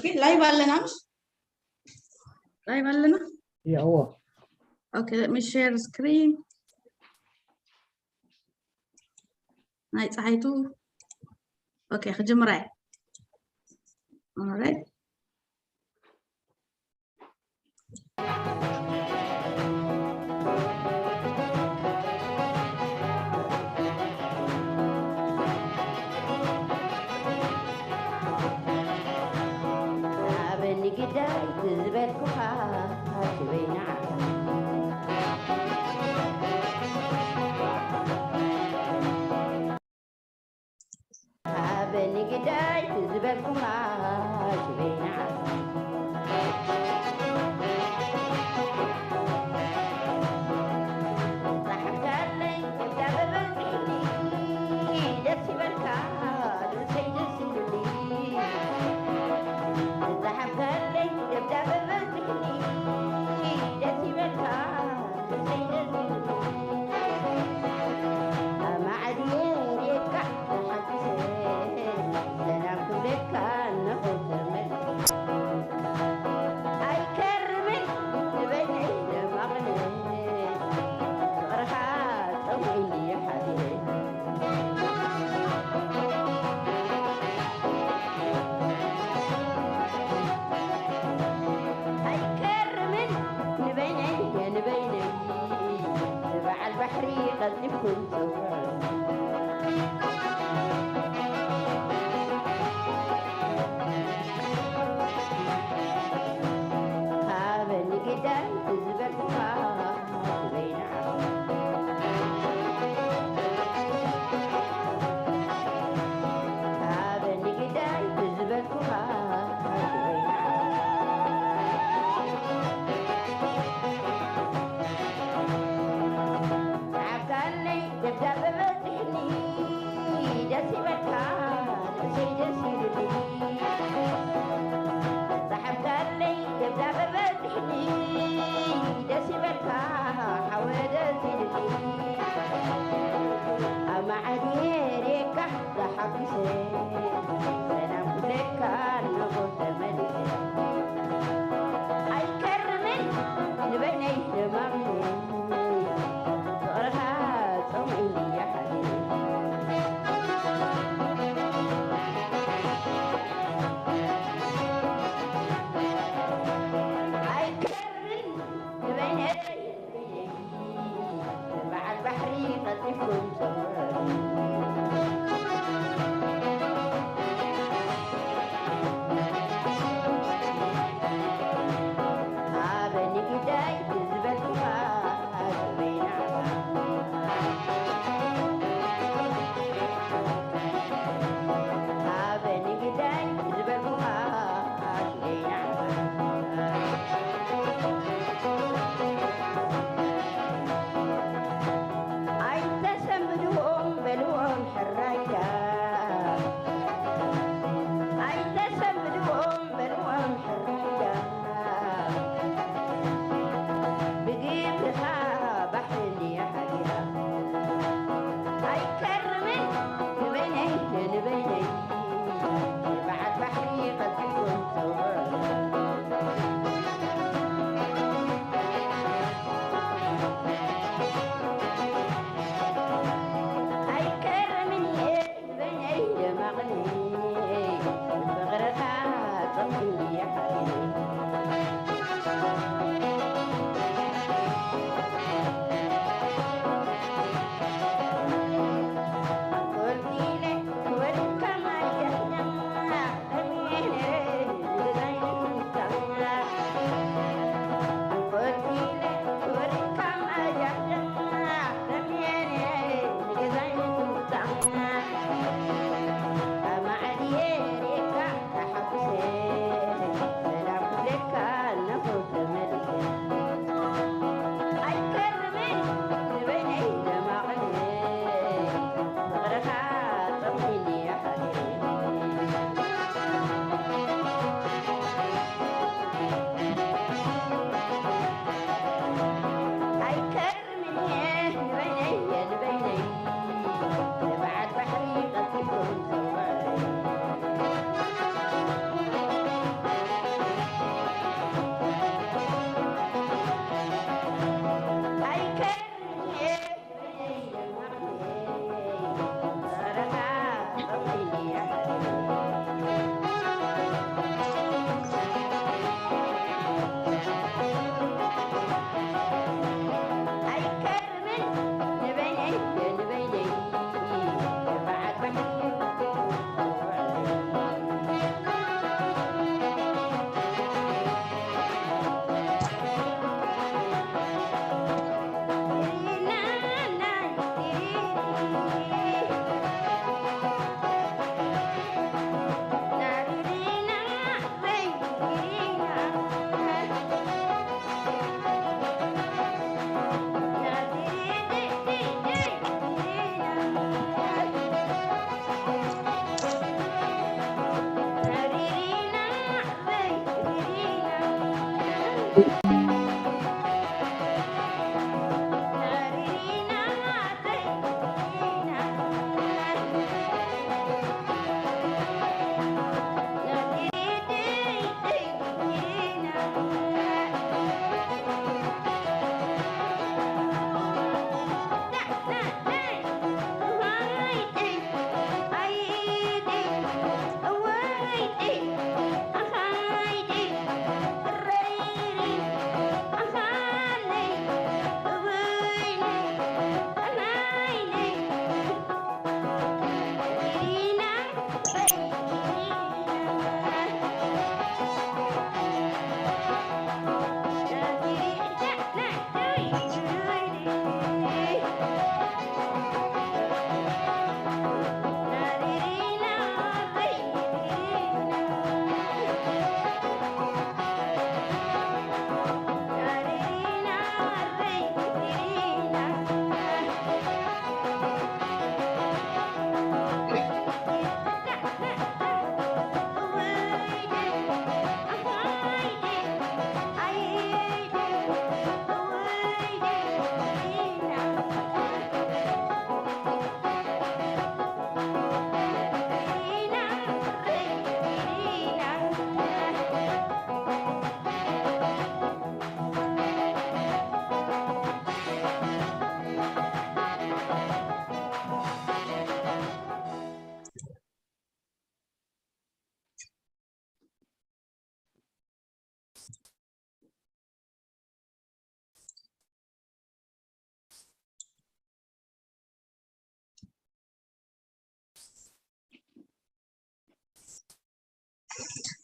Okay, live ኣለና ምሽ? Live ኣለና? Yeah, እዎ። Okay, let me share screen. ናይ ፀሓይቱ። Okay, ክጅምራ እየ። All right. ኣበኒ ግዳይ ዝበልኩኻ ሽበይ ንዓኻ። ኣበኒ ግዳይ ዝበልኩኻ ሽበይ ንዓኻ። ዛሓፍካለይ ደብዳበ በዚሕኒ ደስ ይበልካ ርእሰይ ደስ ይብልኒ። ዛሓፍካለይ ደብዳበ በዚሕኒ ደስ ይበልካ ርእሰይ ደስ ይብልኒ። ኣማዕድየ ርኤካ ተሓጒሰ ሰላም ክብለካ እነሆ ተመልሰ።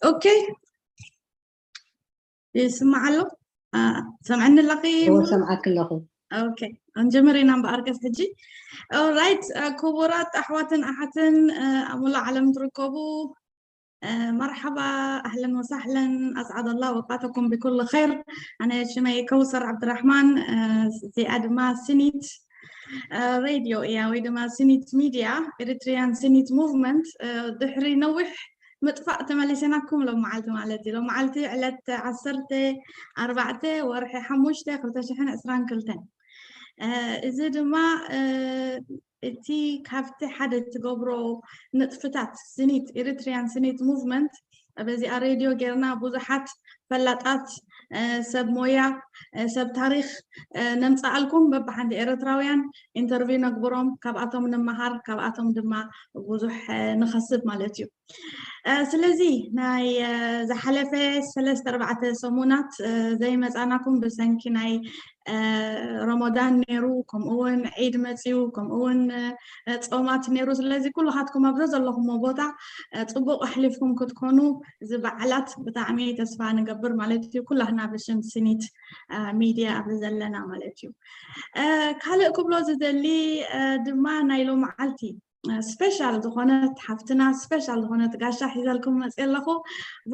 Okay. ይስማዕ ኣሎ? ሰምዐኒ ኣለኺ? ሰምዓክ ኣለኹ። Okay. ክንጀምር ኢና እምበኣርከስ ሕጂ። Alright. ክቡራት ኣሕዋትን ኣሓትን ኣብ ሙሉእ ዓለም ትርከቡ፣ መርሓባ፣ ኣህለን ወሳህለን፣ ኣስዓደ ኣላህ ኣውቃተኩም ብኩሉ ኸይር። ኣነ ሽመይ ከውሰር ዓብድራሕማን፣ እዚኣ ድማ ስኒት ሬድዮ እያ፣ ወይ ድማ ስኒት ሚድያ፣ ኤሪትሪያን ስኒት ሙቭመንት። ድሕሪ ነዊሕ ምጥፋእ ተመሊሰናኩም ሎም መዓልቲ ማለት እዩ። ሎም መዓልቲ ዕለት ዓሰርተ ኣርባዕተ ወርሒ ሓሙሽተ ክልተ ሽሕን ዕስራን ክልተን። እዚ ድማ እቲ ካብቲ ሓደ እትገብሮ ንጥፍታት ስኒት፣ ኤሪትሪያን ስኒት ሙቭመንት፣ በዚኣ ሬድዮ ጌርና ብዙሓት ፈላጣት፣ ሰብ ሞያ፣ ሰብ ታሪኽ ነምፀኣልኩም። በብሓንቲ ኤርትራውያን ኢንተርቪው ነግብሮም፣ ካብኣቶም ንመሃር፣ ካብኣቶም ድማ ብዙሕ ንኸስብ ማለት እዩ። ስለዚ ናይ ዝሓለፈ ሰለስተ ኣርባዕተ ሰሙናት ዘይመፃናኩም ብሰንኪ ናይ ረመዳን ነይሩ፣ ከምኡ እውን ዒድ መፅዩ፣ ከምኡ እውን ፆማት ነይሩ። ስለዚ ኩልኻትኩም ኣብ ዘለኹምዎ ቦታ ፅቡቕ ኣሕሊፍኩም ክትኮኑ እዚ በዓላት ብጣዕሚ ተስፋ ንገብር ማለት እዩ። ኩላህና ብሽም ስኒት ሚድያ ኣብዚ ዘለና ማለት እዩ። ካልእ ክብሎ ዝደሊ ድማ ናይ ሎመዓልቲ ስፔሻል ዝኾነት ሓፍትና፣ ስፔሻል ዝኾነት ጋሻ ሒዘልኩም መፅእ ኣለኹ።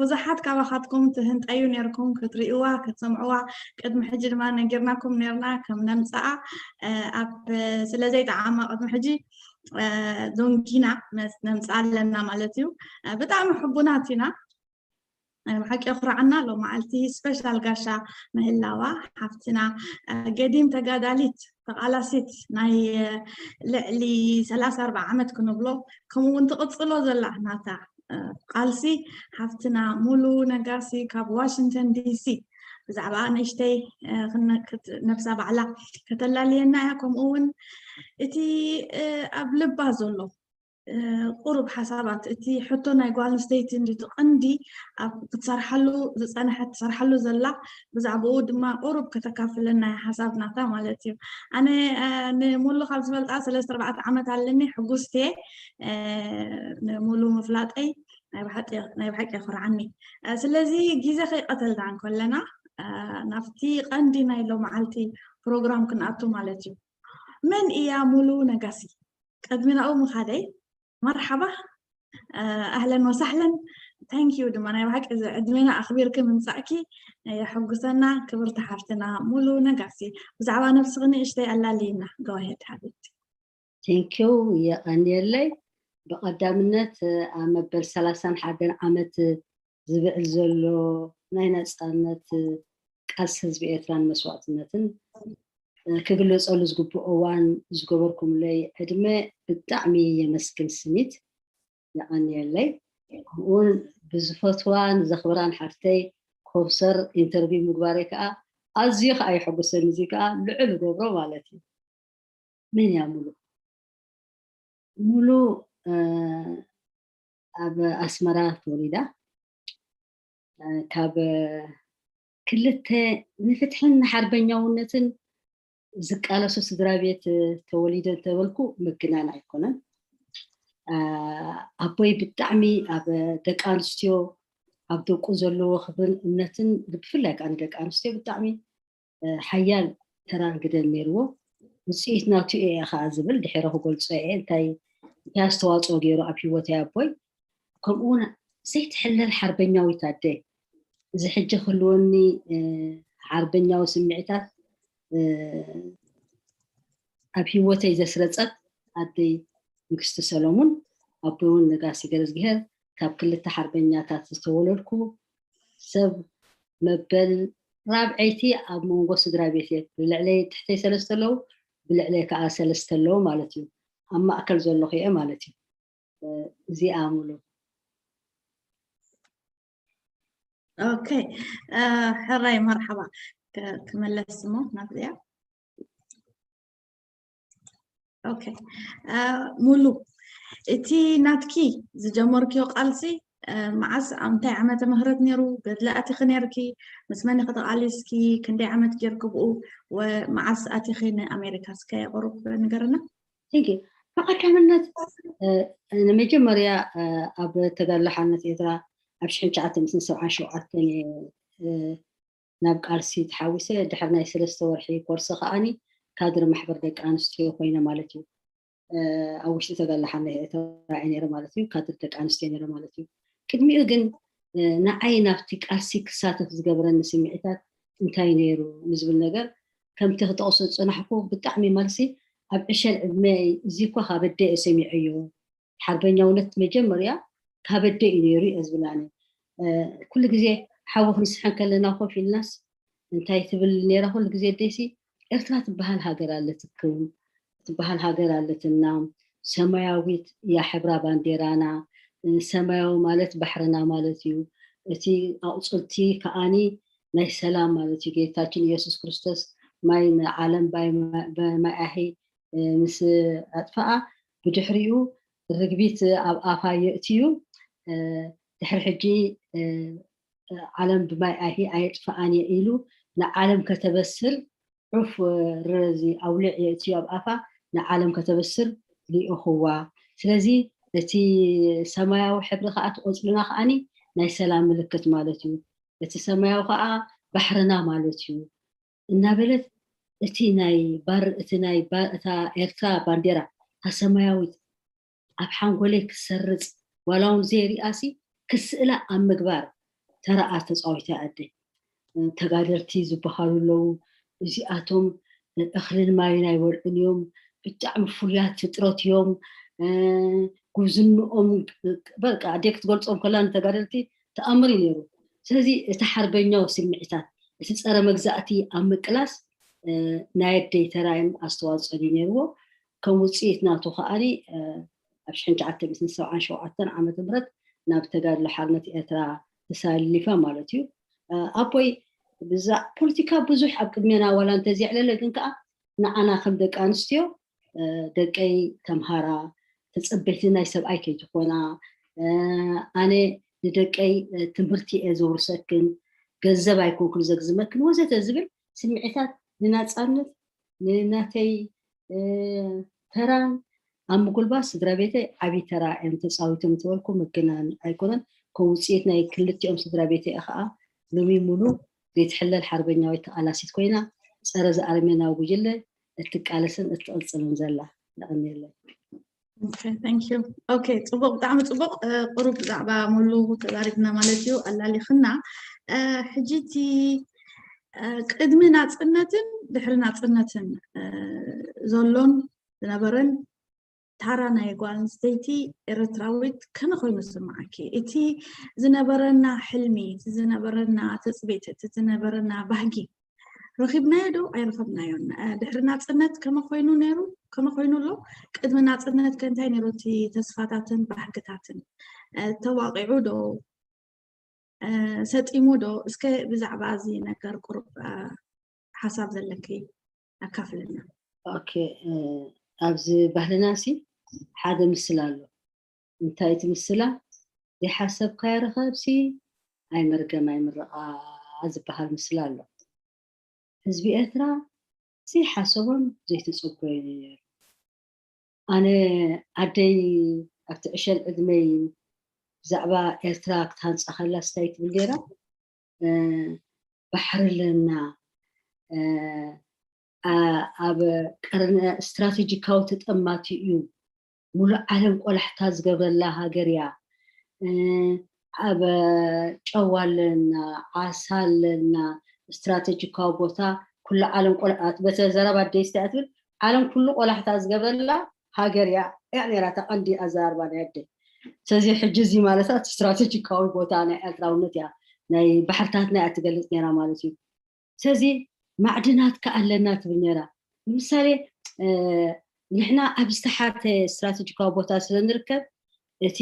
ብዙሓት ካባኻትኩም ትህንጠዩ ነርኩም ክትርእዋ ክትሰምዕዋ። ቅድሚ ሕጂ ድማ ነጊርናኩም ነርና ከም ነምፅኣ፣ ኣብ ስለ ዘይጠዓማ ቅድሚ ሕጂ ዶንጊና ነምፅኣ ኣለና ማለት እዩ። ብጣዕሚ ሕቡናት ኢና። ብሓቂ የኹርዓና ሎም መዓልቲ ስፔሻል ጋሻ ምህላዋ ሓፍትና፣ ገዲም ተጋዳሊት ተቓላሲት ናይ ልዕሊ ሰላሳ ኣርባዓ ዓመት ክንብሎ፣ ከምኡ እውን ትቕፅሎ ዘላ ናታ ቃልሲ ሓፍትና ሙሉ ነጋሲ ካብ ዋሽንግተን ዲሲ ብዛዕባ ንእሽተይ ነብሳ ባዕላ ከተላልየና እያ። ከምኡ እውን እቲ ኣብ ልባ ዘሎ ቁሩብ ሓሳባት፣ እቲ ሕቶ ናይ ጓል ኣንስተይቲ እንዲ ቀንዲ ኣብ ክትሰርሓሉ ዝፀነሐት ትሰርሓሉ ዘላ፣ ብዛዕባኡ ድማ ቁሩብ ከተካፍለና እያ ሓሳብ ናታ ማለት እዩ። ኣነ ንሙሉ ካብ ዝፈልጣ ሰለስተ ኣርባዕተ ዓመት ኣለኒ፣ ሕጉስቲ እየ ንሙሉ ምፍላጠይ። ናይ ብሓቂ የኹርዓኒ። ስለዚ ግዜ ከይቀተልና እንከለና ናብቲ ቀንዲ ናይ ሎመዓልቲ ፕሮግራም ክንኣቱ ማለት እዩ። መን እያ ሙሉ ነጋሲ? ቅድሚ ናብኡ ምኻደይ መርሓባ፣ ኣህለን ወሳህለን፣ ታንኪዩ ድማ ናይ ብሓቂ እዚ ዕድሜና ኣኽቢርኪ ምምፃእኪ የሐጉሰና። ክብርቲ ሓፍትና ሙሉ ነጋሲ፣ ብዛዕባ ነብስኺ ንእሽተይ ኣላልይና። Go ahead ሓቢብቲ። ቴንኪዩ፣ የቐንየለይ። ብቐዳምነት ኣብ መበል ሰላሳን ሓደን ዓመት ዝብዕል ዘሎ ናይ ነፃነት ቃልሲ ህዝቢ ኤርትራን መስዋእትነትን ክግለፀሉ ዝግብኦ እዋን ዝገበርኩምለይ ዕድመ ብጣዕሚ የመስግን ስኒት፣ የቐንየለይ። ከምኡውን ብዝፈትዋን ዘኽብራን ሓፍተይ ኮብሰር ኢንተርቪው ምግባረይ ከዓ ኣዝዩ ከዓ የሐጉሰኒ። እዚ ከዓ ልዑል ገብሮ ማለት እዩ። መን እያ ሙሉ? ሙሉ ኣብ ኣስመራ ተወሊዳ ካብ ክልተ ንፍትሕን ንሓርበኛውነትን ዝቃለሱ ስድራ ቤት ተወሊደ እንተበልኩ ምግናን ኣይኮነን። ኣቦይ ብጣዕሚ ኣብ ደቂ ኣንስትዮ ኣብ ደቁ ዘለዎ ክብርን እምነትን ብፍላይ ከዓ ንደቂ ኣንስትዮ ብጣዕሚ ሓያል ተራን ግደን ነይርዎ። ውፅኢት ናቱ እየ ከዓ ዝብል ድሕረ ክገልፆ እየ እንታይ እንታይ ኣስተዋፅኦ ገይሩ ኣብ ሂወተይ ኣቦይ። ከምኡ እውን ዘይትሕለል ሓርበኛዊት ኣደ፣ እዚ ሕጂ ክህልወኒ ሓርበኛዊ ስምዒታት ኣብ ሂወተይ ዘስረፀት ኣደይ ንግስቲ ሰሎሙን፣ ኣቦይ እውን ነጋሲ ገረዝግሄር ካብ ክልተ ሓርበኛታት ዝተወለድኩ ሰብ መበል ራብዐይቲ ኣብ መንጎ ስድራ ቤት እየ። ብልዕለይ ትሕተይ ሰለስተ ኣለዉ፣ ብልዕለይ ከዓ ሰለስተ ኣለዉ ማለት እዩ። ኣብ ማእከል ዘለኹ እየ ማለት እዩ። እዚኣ ሙሉ ኦኬ፣ ሕራይ መርሓባ። ክመለስ እሞ ናብዚኣ። ኦኬ፣ ሙሉ፣ እቲ ናትኪ ዝጀመርክዮ ቃልሲ መዓስ፣ ኣብ እንታይ ዓመተ ምህረት ነይሩ? ገድሊ ኣቲኺ ነይርኪ? ምስ መን ኢኺ ተቓሊስኪ? ክንደይ ዓመት ጌርኪ ብኡ? ወመዓስ ኣቲኺ ንኣሜሪካ? እስከ ቁሩብ ንገርና። ቴንኪ። ብቐዳምነት ንመጀመርያ ኣብ ተጋድሎ ሓርነት ኤርትራ ኣብ ሽሕን ትሽዓተ ሚእትን ሰብዓን ሸውዓተን እየ ናብ ቃልሲ ተሓዊሰ። ድሕሪ ናይ ሰለስተ ወርሒ ኮርስ ከዓኒ ካድር ማሕበር ደቂ ኣንስትዮ ኮይነ ማለት እዩ። ኣብ ውሽጢ ተጋላሓና ተራእየ ነይረ ማለት እዩ። ካድር ደቂ ኣንስትዮ ነይረ ማለት እዩ። ቅድሚኡ ግን ንዓይ ናብቲ ቃልሲ ክሳተፍ ዝገበረኒ ስምዒታት እንታይ ነይሩ ንዝብል ነገር ከምቲ ክጠቕሶ ዝፅናሕኩ ብጣዕሚ ማለሲ ኣብ ዕሸል ዕድመ እዚ እኳ ካብ ኣደ እየ ሰሚዐዮ። ሓርበኛውነት መጀመርያ ካብ ኣደ እዩ ነይሩ እየ ዝብላኒ። ኩሉ ግዜ ሓዊ ክንስሐን ከለና ኮፍ ኢልናስ እንታይ ትብል ነይራ ኩሉ ግዜ ኣደይሲ፣ ኤርትራ ትበሃል ሃገር ኣለትክም፣ ትበሃል ሃገር ኣለትና፣ ሰማያዊት እያ ሕብራ ባንዴራና። ሰማያዊ ማለት ባሕርና ማለት እዩ። እቲ ኣቁፅልቲ ከዓኒ ናይ ሰላም ማለት እዩ። ጌታችን ኢየሱስ ክርስቶስ ማይ ንዓለም ብማይ ኣሂ ምስ ኣጥፈኣ፣ ብድሕሪኡ ርግቢት ኣብ ኣፋ የእትዩ። ድሕሪ ሕጂ ዓለም ብማይ ኣሂ ኣየጥፈኣን እየ ኢሉ ንዓለም ከተበስር ዑፍ ረዚ ኣውሊዕ የእትዩ ኣብ ኣፋ ንዓለም ከተበስር ልኢኽዋ። ስለዚ እቲ ሰማያዊ ሕብሪ ከዓ እቲ ቆፅልና ከዓኒ ናይ ሰላም ምልክት ማለት እዩ። እቲ ሰማያዊ ከዓ ባሕርና ማለት እዩ እናበለት እቲ ናይ ባር እቲ ናይ እታ ኤርትራ ባንዴራ እታ ሰማያዊት ኣብ ሓንጎለይ ክሰርጽ ዋላ እውን ዘይሪኣሲ ክስእላ ኣብ ምግባር ተራኣ ተፃዊታ ኣደ። ተጋደልቲ ዝበሃሉ ኣለዉ። እዚኣቶም እኽልን ማይን ኣይበልዑን እዮም። ብጣዕሚ ፍሉያት ፍጥረት እዮም። ጉብዝንኦም በቃ ኣደ ክትገልፆም ከላ ንተጋደልቲ ተኣምር እዩ ነይሩ። ስለዚ እቲ ሓርበኛዊ ስምዒታት እቲ ፀረ መግዛእቲ ኣብ ምቅላስ ናይ ኣደይ ተራይን ኣስተዋፅኦን እዩ ነይርዎ። ከም ውፅኢት ናቱ ከዓኒ ኣብ ሽሕን ትሽዓተ ሚእትን ሰብዓን ሸውዓተን ዓመተ ምህረት ናብ ተጋድሎ ሓርነት ኤርትራ ተሳሊፋ ማለት እዩ። ኣቦይ ብዛ ፖለቲካ ብዙሕ ኣብ ቅድሜና ዋላ እንተዘይዕለለ ግን ከዓ ንዓና ከም ደቂ ኣንስትዮ ደቀይ ተምሃራ ተፀበይቲ ናይ ሰብኣይ ከይትኾና ኣነ ንደቀይ ትምህርቲ እየ ዘውርሰክን ገንዘብ ኣይኮንኩን ዘግዝመክን ወዘተ ዝብል ስምዒታት ንናፃነት ንናተይ ተራን ኣብ ምጉልባት ስድራ ቤተይ ዓብዪ ተራ እዮም ተፃዊቶም ተበልኩ ምግናን ኣይኮነን። ከም ውፅኢት ናይ ክልቲኦም ስድራ ቤተይ ከዓ ሎሚ ሙሉ ዘይትሕለል ሓርበኛዊት ተቓላሲት ኮይና ፀረ ዝኣረሜናዊ ጉጅለ እትቃለስን እትቕፅልን ዘላ። የቐንየለይ። Okay, thank you. Okay, ፅቡቅ፣ ብጣዕሚ ፅቡቅ። ቁሩብ ብዛዕባ ሙሉ ተዛሪብና ማለት እዩ፣ ኣላሊኽና። ሕጂ እቲ ቅድሚ ናፅነትን ድሕሪ ናፅነትን ዘሎን ዝነበረን ታራ ናይ ጓል ኣንስተይቲ ኤርትራዊት ከመይ ኮይኑ ዝስምዓኪ? እቲ ዝነበረና ሕልሚ፣ እቲ ዝነበረና ትፅቢት፣ እቲ ዝነበረና ባህጊ ረኺብናዮ ዶ ኣይረኸብናዮን? ድሕሪ ናፅነት ከመይ ኮይኑ ነይሩ? ከመይ ኮይኑ ኣሎ? ቅድሚ ናፅነት ከ እንታይ ነይሩ እቲ ተስፋታትን ባህግታትን? ተዋቒዑ ዶ? ሰጢሙ ዶ? እስከ ብዛዕባ እዚ ነገር ቁሩብ ሓሳብ ዘለኪ ኣካፍልና። ኦኬ፣ ኣብዚ ባህልና ሲ ሓደ ምስላ ኣሎ። እንታይ እቲ ምስላ? ዘይሓሰብካዮ ርኸብ ሲ ኣይመርገም ኣይምርቓ ዝበሃል ምስላ ኣሎ። ህዝቢ ኤርትራ ዘይሓሰቦን ዘይተፀበዮን እዩ ነይሩ። ኣነ ኣደይ ኣብቲ ዕሸል ዕድመይ ብዛዕባ ኤርትራ ክትሃንፃ ከላ ስታይ ትብል ነይራ። ባሕሪ ኣለና፣ ኣብ ቀርኒ ስትራቴጂካዊ ተጠማቲ እዩ፣ ሙሉእ ዓለም ቆላሕታ ዝገብረላ ሃገር እያ፣ ኣብ ጨው ኣለና፣ ዓሳ ኣለና፣ ስትራቴጂካዊ ቦታ ኩሉ ዓለም በተ ዘረባ ደይስታ እያ ትብል፣ ዓለም ኩሉ ቆላሕታ ዝገብረላ ሃገር እያ እያ ነይራ እታ ቀንዲ ኣዘራርባ ናይ ኣደ። ስለዚ ሕጂ እዚ ማለት እቲ ስትራቴጂካዊ ቦታ ናይ ኤርትራውነት እያ ናይ ባሕርታትና እያ ትገልፅ ነይራ ማለት እዩ። ስለዚ ማዕድናት ከ ኣለና ትብል ነይራ። ንምሳሌ ንሕና ኣብ ዝተሓተ ስትራቴጂካዊ ቦታ ስለ ንርከብ እቲ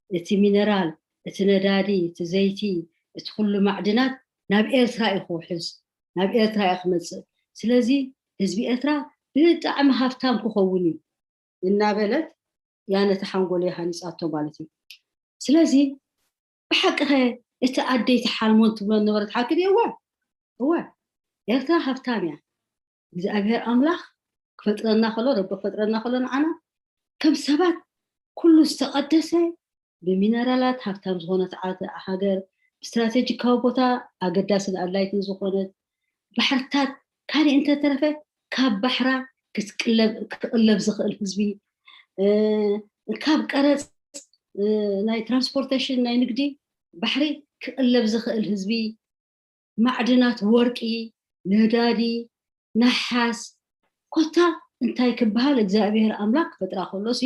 እቲ ሚነራል፣ እቲ ነዳዲ፣ እቲ ዘይቲ፣ እቲ ኩሉ ማዕድናት ናብ ኤርትራ እዩ ክውሕዝ፣ ናብ ኤርትራ እዩ ክመፅእ። ስለዚ ህዝቢ ኤርትራ ብጣዕሚ ሃፍታም ክኸውን እዩ እናበለት እያ ነቲ ሓንጎለይ ሃኒፃቶ ማለት እዩ። ስለዚ ብሓቂ ኸ እቲ ኣደይ ትሓልሞን ትብሎን ነበረት ሓቂ ድዩ? እወ እወ፣ ኤርትራ ሃፍታም እያ። እግዚኣብሔር ኣምላኽ ክፈጥረና ከሎ፣ ረቢ ክፈጥረና ከሎ ንዓና ከም ሰባት ኩሉ ዝተቐደሰ ብሚነራላት ሃብታም ዝኾነት ዓድ-፣ ሃገር፣ ብስትራቴጂካዊ ቦታ ኣገዳስን ኣድላይትን ዝኾነት፣ ባሕርታት፣ ካልእ እንተተረፈ ካብ ባሕራ ክትቅለብ፣ ክቕለብ ዝኽእል ህዝቢ፣ እ፣ ካብ ቀረጽ፣ እ፣ ናይ ትራንስፖርቴሽን፣ ናይ ንግዲ ባሕሪ ክቕለብ ዝኽእል ህዝቢ፣ ማዕድናት ወርቂ፣ ነዳዲ፣ ነሓስ፣ ኮታ እንታይ ክበሃል እግዚኣብሔር ኣምላኽ ክፈጥራ ከሎ ሲ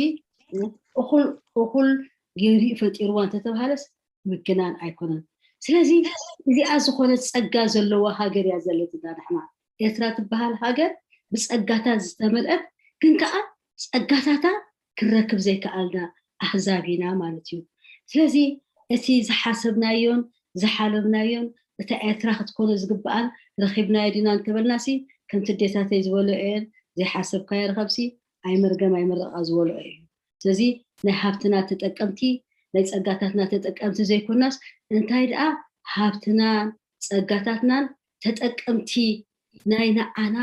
እኹል፣ እኹል ገይሩ እዩ ፈጢርዋ እንተተባሃለስ ምግናን ኣይኮነን። ስለዚ እዚኣ ዝኾነት ጸጋ ዘለዋ ሃገር እያ ዘለትና ንሕና። ኤርትራ ትበሃል ሃገር ብጸጋታት ዝተመልአት፣ ግን ከኣ ጸጋታታ ክንረክብ ዘይከኣልና ኣህዛብ ኢና ማለት እዩ። ስለዚ እቲ ዝሓሰብናዮን ዝሓለምናዮን እታ ኤርትራ ክትኮነ ዝግብኣን ረኺብናዮ ዲና እንተበልናሲ፣ ከምቲ ኣዴታተይ ዝበልኦ እየን፣ ዘይሓሰብካዮ ርኸብሲ ኣይመርገም ኣይመርቓ ዝበልኦ እዩ። ስለዚ ናይ ሃብትና ተጠቀምቲ፣ ናይ ጸጋታትና ተጠቀምቲ ዘይኮናስ፣ እንታይ ደኣ ሃብትናን ጸጋታትናን ተጠቀምቲ፣ ናይ ንዓና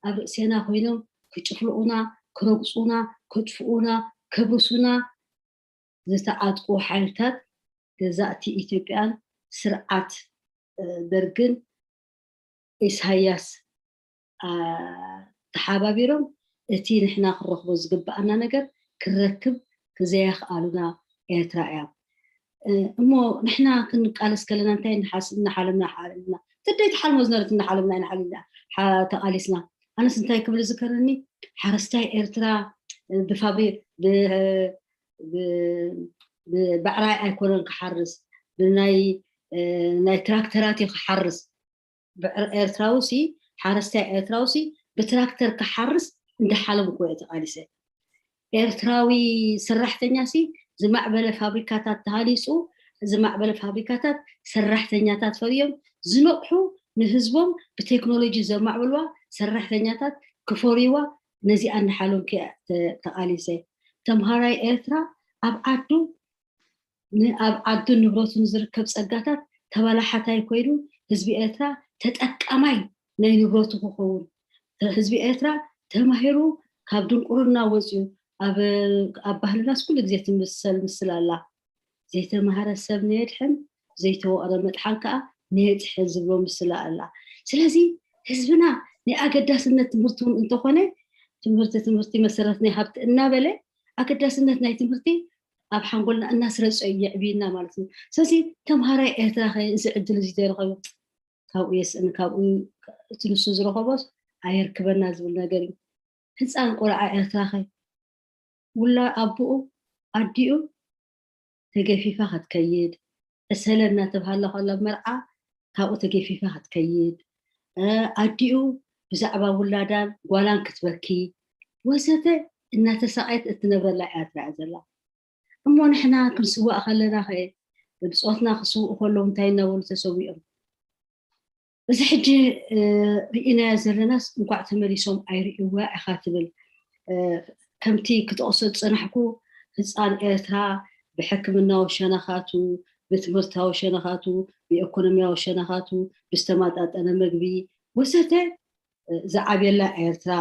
ኣብ ርእሴና ኮይኖም ክጭፍልቑና፣ ክረግጹና፣ ከጥፍኡና፣ ከብርሱና ዝተዓጥቁ ሓይልታት ገዛእቲ ኢትዮጵያን ስርዓት፣ እ፣ ደርግን ኢሳያስ፣ ኣ፣ ተሓባቢሮም እቲ ንሕና ክንረኽቦ ዝግብኣና ነገር ክንረክብ ዘየኽኣሉና ኤርትራ እያ። እ፣ እሞ ንሕና ክንቃለስ ከለና እንታይ ንሓስ-፣ እናሓለምና ሓለምና? እቲ ደይ ትሓልሞ ዝነበረት እናሓለምና ኢና ሓሊምና፣ ሓ-፣ ተቓሊስና። ኣነስ እንታይ ክብል ዝከረኒ፣ ሓረስታይ ኤርትራ፣ እ፣ ብፋብሪ-፣ ብ-፣ ብ-፣ ብብዕራይ ኣይኮነን ክሓርስ፣ ብናይ፣ እ፣ ናይ ትራክተራት እዩ ክሓርስ። ብዕር-፣ ኤርትራዊ ሲ፣ ሓረስታይ ኤርትራዊ ሲ ብትራክተር ክሓርስ እንዳሓለምኩ እየ ተቓሊሰ። ኤርትራዊ ሰራሕተኛ ሲ ዝማዕበለ ፋብሪካታት ተሃኒጹ፣ ዝማዕበለ ፋብሪካታት ሰራሕተኛታት ፈርዮም ዝነቕሑ፣ ንህዝቦም ብቴክኖሎጂ ዘማዕብልዋ ሰራሕተኛታት ክፈርይዋ፣ ነዚኣ እናሓለምኩ እየ ተ-፣ ተቓሊሰ። ተምሃራይ ኤርትራ ኣብ ዓዱ ን-፣ ኣብ ዓዱን ንብረቱን ዝርከብ ጸጋታት ተባላሓታይ ኮይኑ፣ ህዝቢ ኤርትራ ተጠቃማይ ናይ ንብረቱ ክኸውን፣ ህዝቢ ኤርትራ ተማሂሩ ካብ ድንቁርና ወጺኡ፣ ኣብ፣ ኣብ ባህልናስ ኩሉ ግዜ ትምሰል ምስል ኣላ። ዘይተማህረ ሰብ ነየድሕን፣ ዘይተወቕረ መጥሓን ከኣ ነየጥሕን ዝብሎ ምስላ ኣላ። ስለዚ ህዝብና ናይ ኣገዳስነት ትምህርቲ እውን እንተኾነ፣ ትምህርቲ፣ ትምህርቲ መሰረት ናይ ሃብቲ እናበለ፣ ኣገዳስነት ናይ ትምህርቲ ኣብ ሓንጎልና እናስረጸ እዩ የዕብየና ማለት እዩ። ስለዚ ተምሃራይ ኤርትራ ኸ እዚ ዕድል እዚ ዘይረኸቡ ካብኡ የስእን፣ ካብኡ እቲ ንሱ ዝረኸቦስ ኣየርክበና ዝብል ነገር እዩ። ህፃን ቆልዓ ኤርትራ ኸ ውላ ኣቦኡ ኣዲኡ ተገፊፋ ክትከይድ፣ ዕሰለ እናተብሃለ ከሎ መርዓ ካብኡ ተገፊፋ ክትከይድ፣ እ፣ ኣዲኡ ብዛዕባ ውላዳን ጓላን ክትበኪ ወዘተ እናተሳቐየት እትነብረላ ኤርትራ እያ ዘላ። እሞ ንሕና ክንስዋእ ከለና ኸ ብጾትና ክስውኡ ከለዉ እንታይ እናበሉ ተሰዊኦም? እዚ ሕጂ፣ እ፣ ርኢናዮ ዘለናስ እንኳዕ ተመሊሶም ኣይርእይዋ ኢኻ ትብል። እ፣ ከምቲ ክጠቕሶ ዝጸናሕኩ ህጻን ኤርትራ ብሕክምናዊ ሸነኻቱ፣ ብትምህርታዊ ሸነኻቱ፣ ብኢኮኖሚያዊ ሸነኻቱ፣ ብዝተመጣጠነ መግቢ ወዘተ፣ እ፣ ዝዓብየላ ኤርትራ፣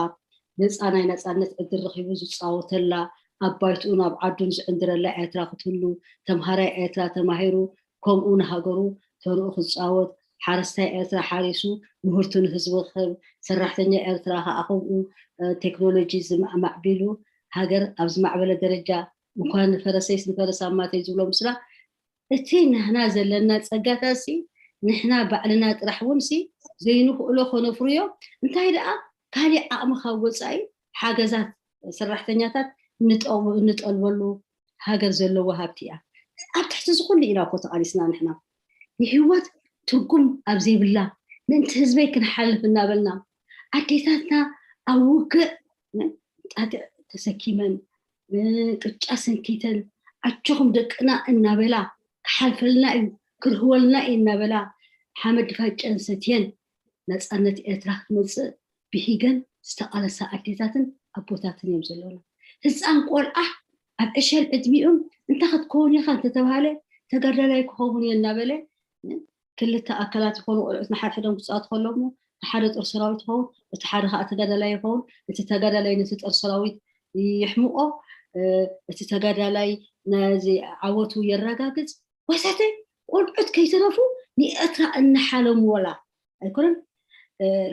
ነጻ ናይ ነጻነት ዕድል ረኺቡ ዝጻወተላ፣ ኣብ ባይትኡን ኣብ ዓዱን ዝዕንድረላ ኤርትራ ክትህሉ፣ ተምሃራይ ኤርትራ ተማሂሩ ከምኡ ንሃገሩ ተርኡ ክጻወት፣ ሓረስታይ ኤርትራ ሓሪሱ ምህርቱ ንህዝቡ ክህብ፣ ሰራሕተኛ ኤርትራ ከኣ ከምኡ፣ እ፣ ቴክኖሎጂ ዝማዕማዕቢሉ ሃገር ኣብ ዝማዕበለ ደረጃ እንኳን ንፈረሰይስ ንፈረስ ኣማተይ ዝብሎ ምስላ፣ እቲ ንሕና ዘለና ጸጋታት ሲ ንሕና ባዕልና ጥራሕ እውን ሲ ዘይንኽእሎ ከነፍርዮ፣ እንታይ ደኣ ካሊእ ዓቕሚ ካብ ወጻኢ ሓገዛት ሰራሕተኛታት ንጠ-፣ ንጠልበሉ ሃገር ዘለዎ ሃብቲ እያ። ኣብ ትሕቲ እዚ ኩሉ ኢና እኮ ተቓሊስና ንሕና። ንህይወት ትርጉም ኣብ ዘይብላ፣ ምእንቲ ህዝበይ ክንሓልፍ እናበልና፣ ኣዴታትና ኣብ ውግእ ጣጢዕ ተሰኪመን፣ ቅጫ ሰንኪተን፣ ኣጆኹም ደቅና እናበላ፣ ክሓልፈልና እዩ፣ ክርህወልና እዩ እናበላ፣ ሓመድ ፋጨን ሰትየን፣ ነጻነት ኤርትራ ክትመጽእ ብሂገን ዝተቓለሳ ኣዴታትን ኣቦታትን እዮም ዘለውና። ህፃን ቆልዓ ኣብ ዕሸል ዕድሚኡን እንታይ ክትከውን ኢኻ እንተተባሃለ፣ ተጋዳላይ ክኸውን እየ እናበለ፣ ክልተ ኣካላት ይኾኑ ቆልዑት ንሓድሕዶም ክፃወቱ ከለዉ፣ እቲ ሓደ ጦር ሰራዊት ይኸውን፣ እቲ ሓደ ከዓ ተጋዳላይ ይኸውን። እቲ ተጋዳላይ ነቲ ጦር ሰራዊት ይሕምቆ፣ እቲ ተጋዳላይ ነዚ ዓወቱ የረጋግፅ ወዘተ። ቆልዑት ከይተረፉ ንኤርትራ እናሓለሙ ወላ ኣይኮነን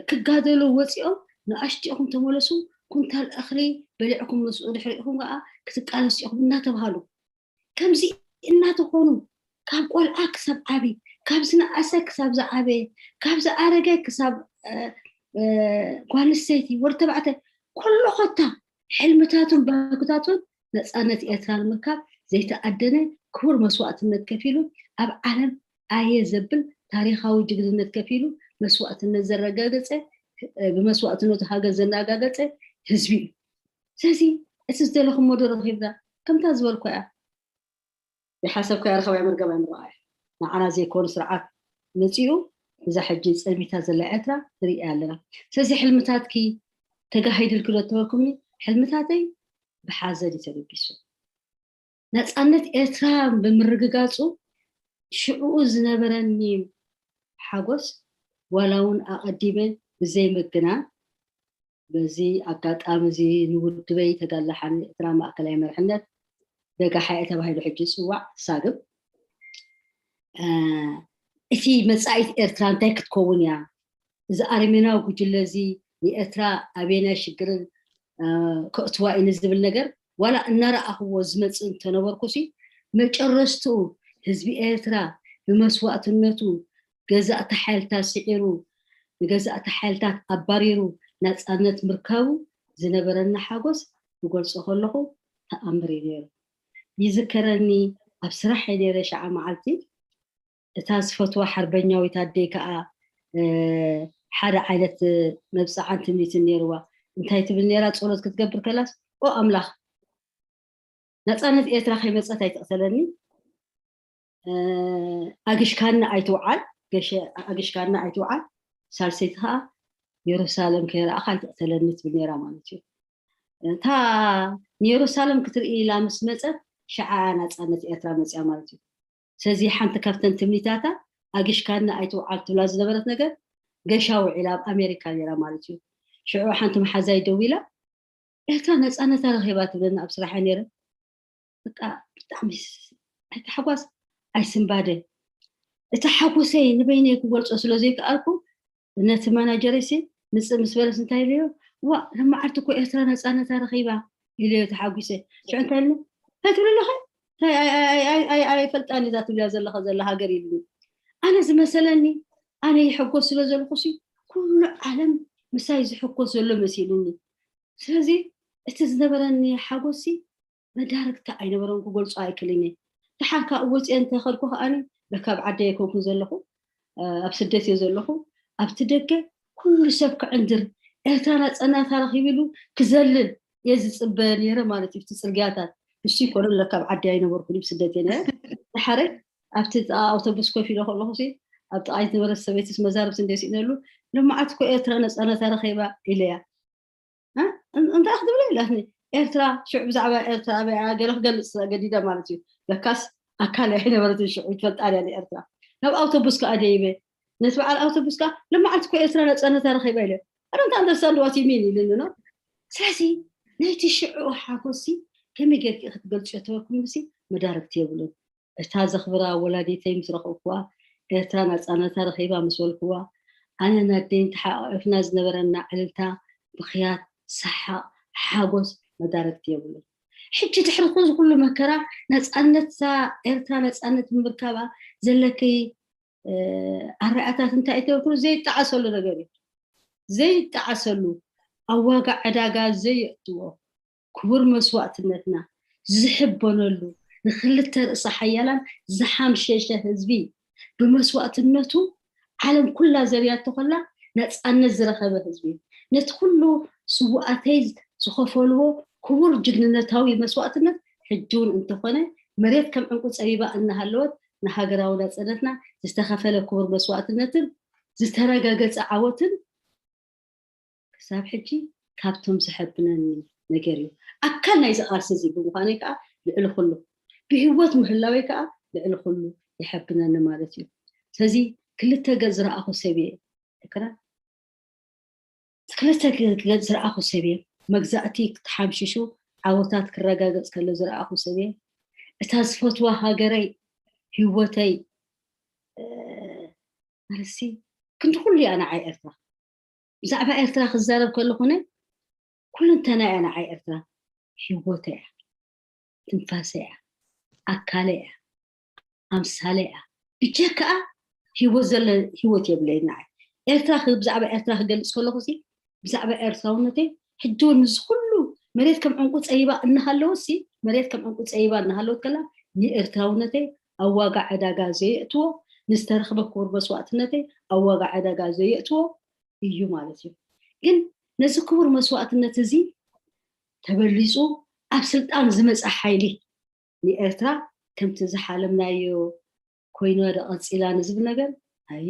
ክጋደሉ ወፂኦም ንኣሽትኹም ተመለሱ፣ ኩንታል እኽሊ በሊዕኩም ምስኡ ድሕሪኹም ከዓ ክትቃለሱ ኢኹም እናተባሃሉ ከምዚ እናተኾኑ ካብ ቆልዓ ክሳብ ዓቢ፣ ካብ ዝነኣሰ ክሳብ ዝዓበየ፣ ካብ ዝኣረገ ክሳብ ጓል ኣንስተይቲ ወዲ ተባዕታይ ኩሉ ኮታ ሕልምታቱን ባህግታቱን ነፃነት ኤርትራ ንምርካብ ዘይተኣደነ ክቡር መስዋእትነት ከፊሉ ኣብ ዓለም ኣየ ዘብል ታሪኻዊ ጅግንነት ከፊሉ መስዋእትነት ዘረጋገፀ ብመስዋእትነቱ ሃገር ዘናጋገፀ ህዝቢ እዩ። ስለዚ እቲ ዝደለኹሞ ዶ ረኺብና ከምታ ዝበልኩ እያ። ዝሓሰብካዮ ረኸባይ መርገባይ ምረኣይ ንዓና ዘይኮኑ ስርዓት መፂኡ እዛ ሕጂ ፀሚታ ዘላ ኤርትራ ንሪኣ ኣለና። ስለዚ ሕልምታትኪ ተጋሂድልኪ ዶ ተበልኩምኒ? ሕልምታተይ ብሓዘን እዩ ተበጊሱ። ነፃነት ኤርትራ ብምርግጋፁ ሽዕኡ ዝነበረኒ ሓጎስ ዋላ እውን ኣቐዲመ ብዘይምግናን በዚ ኣጋጣሚ እዚ ንውድበይ ተጋድሎ ሓርነት ኤርትራ ማእከላይ መርሕነት ደጋሓኤ ተባሂሉ ሕጂ ዝፅዋዕ ሳግም እቲ መፃኢት ኤርትራ እንታይ ክትከውን እያ? እዚ ኣረሜናዊ ጉጅለ እዚ ንኤርትራ ኣበየናይ ሽግርን ከእትዋ እዩ ንዝብል ነገር ዋላ እናረኣኽዎ ዝመፅእ እንተነበርኩሲ መጨረስትኡ ህዝቢ ኤርትራ ብመስዋእትነቱ ገዛእቲ ሓይልታት ስዒሩ ንገዛእቲ ሓይልታት ኣባሪሩ ናፃነት ምርካቡ ዝነበረና ሓጎስ ክገልፆ ከለኹ ተኣምር እዩ ነይሩ። ይዝከረኒ ኣብ ስራሕ እየ ነይረ ሸዓ መዓልቲ እታ ዝፈትዋ ሓርበኛዊት ኣደይ ከዓ ሓደ ዓይነት መብፅዓን ትምኒትን ነይርዋ። እንታይ ትብል ነይራ? ፀሎት ክትገብር ከላስ ኦ ኣምላኽ ናፃነት ኤርትራ ከይመፀት ኣይትቕተለኒ፣ ኣግሽካኒ ኣይትውዓል፣ ኣግሽካኒ ኣይትውዓል፣ ሳልሰይቲ ከዓ የሩሳሌም ከይረኣኻ ኣይትቕተለኒ ትብል ነይራ ማለት እዩ። እታ ንየሩሳሌም ክትርኢ ኢላ ምስ መፀት ሸዓ ናፃነት ኤርትራ መፅያ ማለት እዩ። ስለዚ ሓንቲ ካብተን ትምኒታታ ኣግሽካኒ ኣይትውዓል ትብላ ዝነበረት ነገር ገሻ ውዒላ ኣብ ኣሜሪካ ነይራ ማለት እዩ። ሽዑ ሓንቲ መሓዛይ ደዊላ ኤርትራ ነፃነታ ረኺባ ትብለና ኣብ ስራሕ ነይረ። በቃ ብጣዕሚ ኣይተሓጓስ ኣይስንባደ እቲ ሓጎሰይ ንበይነይ ክገልፆ ስለ ዘይከኣልኩ ነቲ ማናጀረይሲ ምፅእ ምስ በለስ እንታይ ኢለዮ ዋ ለመዓልቲ እኮ ኤርትራ ነፃነታ ረኺባ ኢለዮ ተሓጒሰ ሽዑ እንታይ ኢልኒ እንታይ ትብል ኣለኸ ኣይፈልጣን እዛ ትብልያ ዘለኸ ዘላ ሃገር ኢልኒ ኣነ ዝመሰለኒ ኣነ ይሕጎስ ስለ ዘለኹሲ ኩሉ ዓለም ምሳይ ዝሕጎስ ዘሎ መሲሉኒ ስለዚ እቲ ዝነበረኒ ሓጎሲ መዳርግቲ ኣይነበሮን ክገልፆ ኣይክልን እየ። ደሓር ካብ ወፅየ እንተኸድኩ ከዓኒ ለካ ኣብ ዓዲ ኣይኮንኩን ዘለኹ ኣብ ስደት እየ ዘለኹ ኣብቲ ደገ ኩሉ ሰብ ክዕንድር ኤርትራ ናፀናታ ረኺብሉ ክዘልል እየ ዝፅበ ነይረ ማለት እዩ እቲ ፅርግያታት እሱ ይኮነ ለካ ኣብ ዓዲ ኣይነበርኩን ብስደት እየ ነረ ደሓረ ኣብቲ ኣውቶቡስ ኮፍ ኢለ ከለኹ ኣብ ጥቓይ ዝነበረት ሰበይትስ መዛርብቲ እንደ ስኢነሉ ለማዓት እኮ ኤርትራ ነፃነታ ረኺባ ኢለያ እንታይ ክትብል ኢላትኒ ኤርትራ ሽዑ ብዛዕባ ኤርትራ ኣበይ ገለ ክገልፅ ገዲደ ማለት እዩ ለካስ ኣካል ኣይነበረትን ሽዑ ይትፈልጣ እያ ንኤርትራ ናብ ኣውቶቡስ ከዓ ደይበ ነቲ በዓል ኣውቶቡስ ከዓ ለመዓልቲ እኮ ኤርትራ ነፃነታ ረኺባ ኢለ ኣረ እንታይ understand what you mean ኢልኒ ነው ስለዚ ናይቲ ሽዑ ሓጎሲ ከመይ ጌርኪ ክትገልፅዮ ተበልኩምሲ መዳርግቲ የብሉን እታ ዘኽብራ ወላዲተይ ምስ ረኸብኩዋ፣ ኤርትራ ናጻነታ ረኺባ ምስ በልኩዋ፣ ኣነን ኣደይን ተሓቋቒፍና ዝነበረና ዕልልታ፣ ብኽያት፣ ሰሓቕ፣ ሓጎስ መዳርግቲ የብሉን። ሕጂ ድሕሪ እዚ ኩሉ መከራ ናጻነትታ ኤርትራ ናጻነት ብምርካባ ዘለኪ ኣረኣእያታት እንታይ እዩ ተበልኩ ዘይጠዓሰሉ ነገር እዩ። ዘይጠዓሰሉ ኣብ ዋጋ ዕዳጋ ዘየእትዎ ክቡር መስዋእትነትና ዝሕበነሉ ንክልተ ርእሰ ሓያላን ዝሓምሸሸ ህዝቢ ብመስዋእትነቱ ዓለም ኩላ ዘርያቶ ከላ ነፃነት ዝረኸበ ህዝቢ እዩ። ነቲ ኩሉ ስውኣተይ ዝኸፈልዎ ክቡር ጅግንነታዊ መስዋእትነት ሕጂ እውን እንተኾነ መሬት ከም ዕንቁ ፀቢባ እናሃለወት ንሃገራዊ ናፅነትና ዝተኸፈለ ክቡር መስዋእትነትን ዝተረጋገፀ ዓወትን ክሳብ ሕጂ ካብቶም ዘሐብነኒ ነገር እዩ። ኣካል ናይዚ ቃልሲ እዚ ብምዃነይ ከዓ ልዕሊ ኩሉ ብህይወት ምህላወይ ከዓ ልዕሊ ኩሉ ይሐብነኒ ማለት እዩ። ስለዚ ክልተ ገፅ ዝረኣኹ ሰብ እየ። ክልተ ገፅ ዝረኣኹ ሰብ እየ። መግዛእቲ ክትሓምሽሹ ዓወታት ክረጋገጽ ከሎ ዝረኣኹ ሰብ እየ። እታ ዝፈትዋ ሃገረይ፣ ህይወተይ፣ ማለትሲ ክንዲ ኩሉ እያ ንዓይ ኤርትራ። ብዛዕባ ኤርትራ ክዛረብ ከለኹነ ኩልንተና እያ ንዓይ ኤርትራ። ህይወተ እያ፣ ትንፋሰ እያ፣ ኣካለ እያ፣ ኣምሳለ እያ። ብጀካኣ ህይወት ዘለ ህይወት የብለይ ንዓይ። ኤርትራ ክ- ብዛዕባ ኤርትራ ክገልጽ ከለኹ ሲ ብዛዕባ ኤርትራውነተይ ሕጂ እውን ምስ ኩሉ መሬት ከም ዕንቁ ጸይባ እናሃለወት ሲ መሬት ከም ዕንቁ ጸይባ እናሃለወት ከላ ንኤርትራውነተይ ኣብ ዋጋ ዕዳጋ ዘየእትዎ፣ ንዝተረኽበ ክቡር መስዋእትነተይ ኣብ ዋጋ ዕዳጋ ዘየእትዎ እዩ ማለት እዩ። ግን ነዚ ክቡር መስዋእትነት እዚ ተበሊጹ ኣብ ስልጣን ዝመጸ ሓይሊ ንኤርትራ ከምቲ ዝሓለምናዮ ኮይኖ ዶ ቀጺላ ንዝብል ነገር ኣይ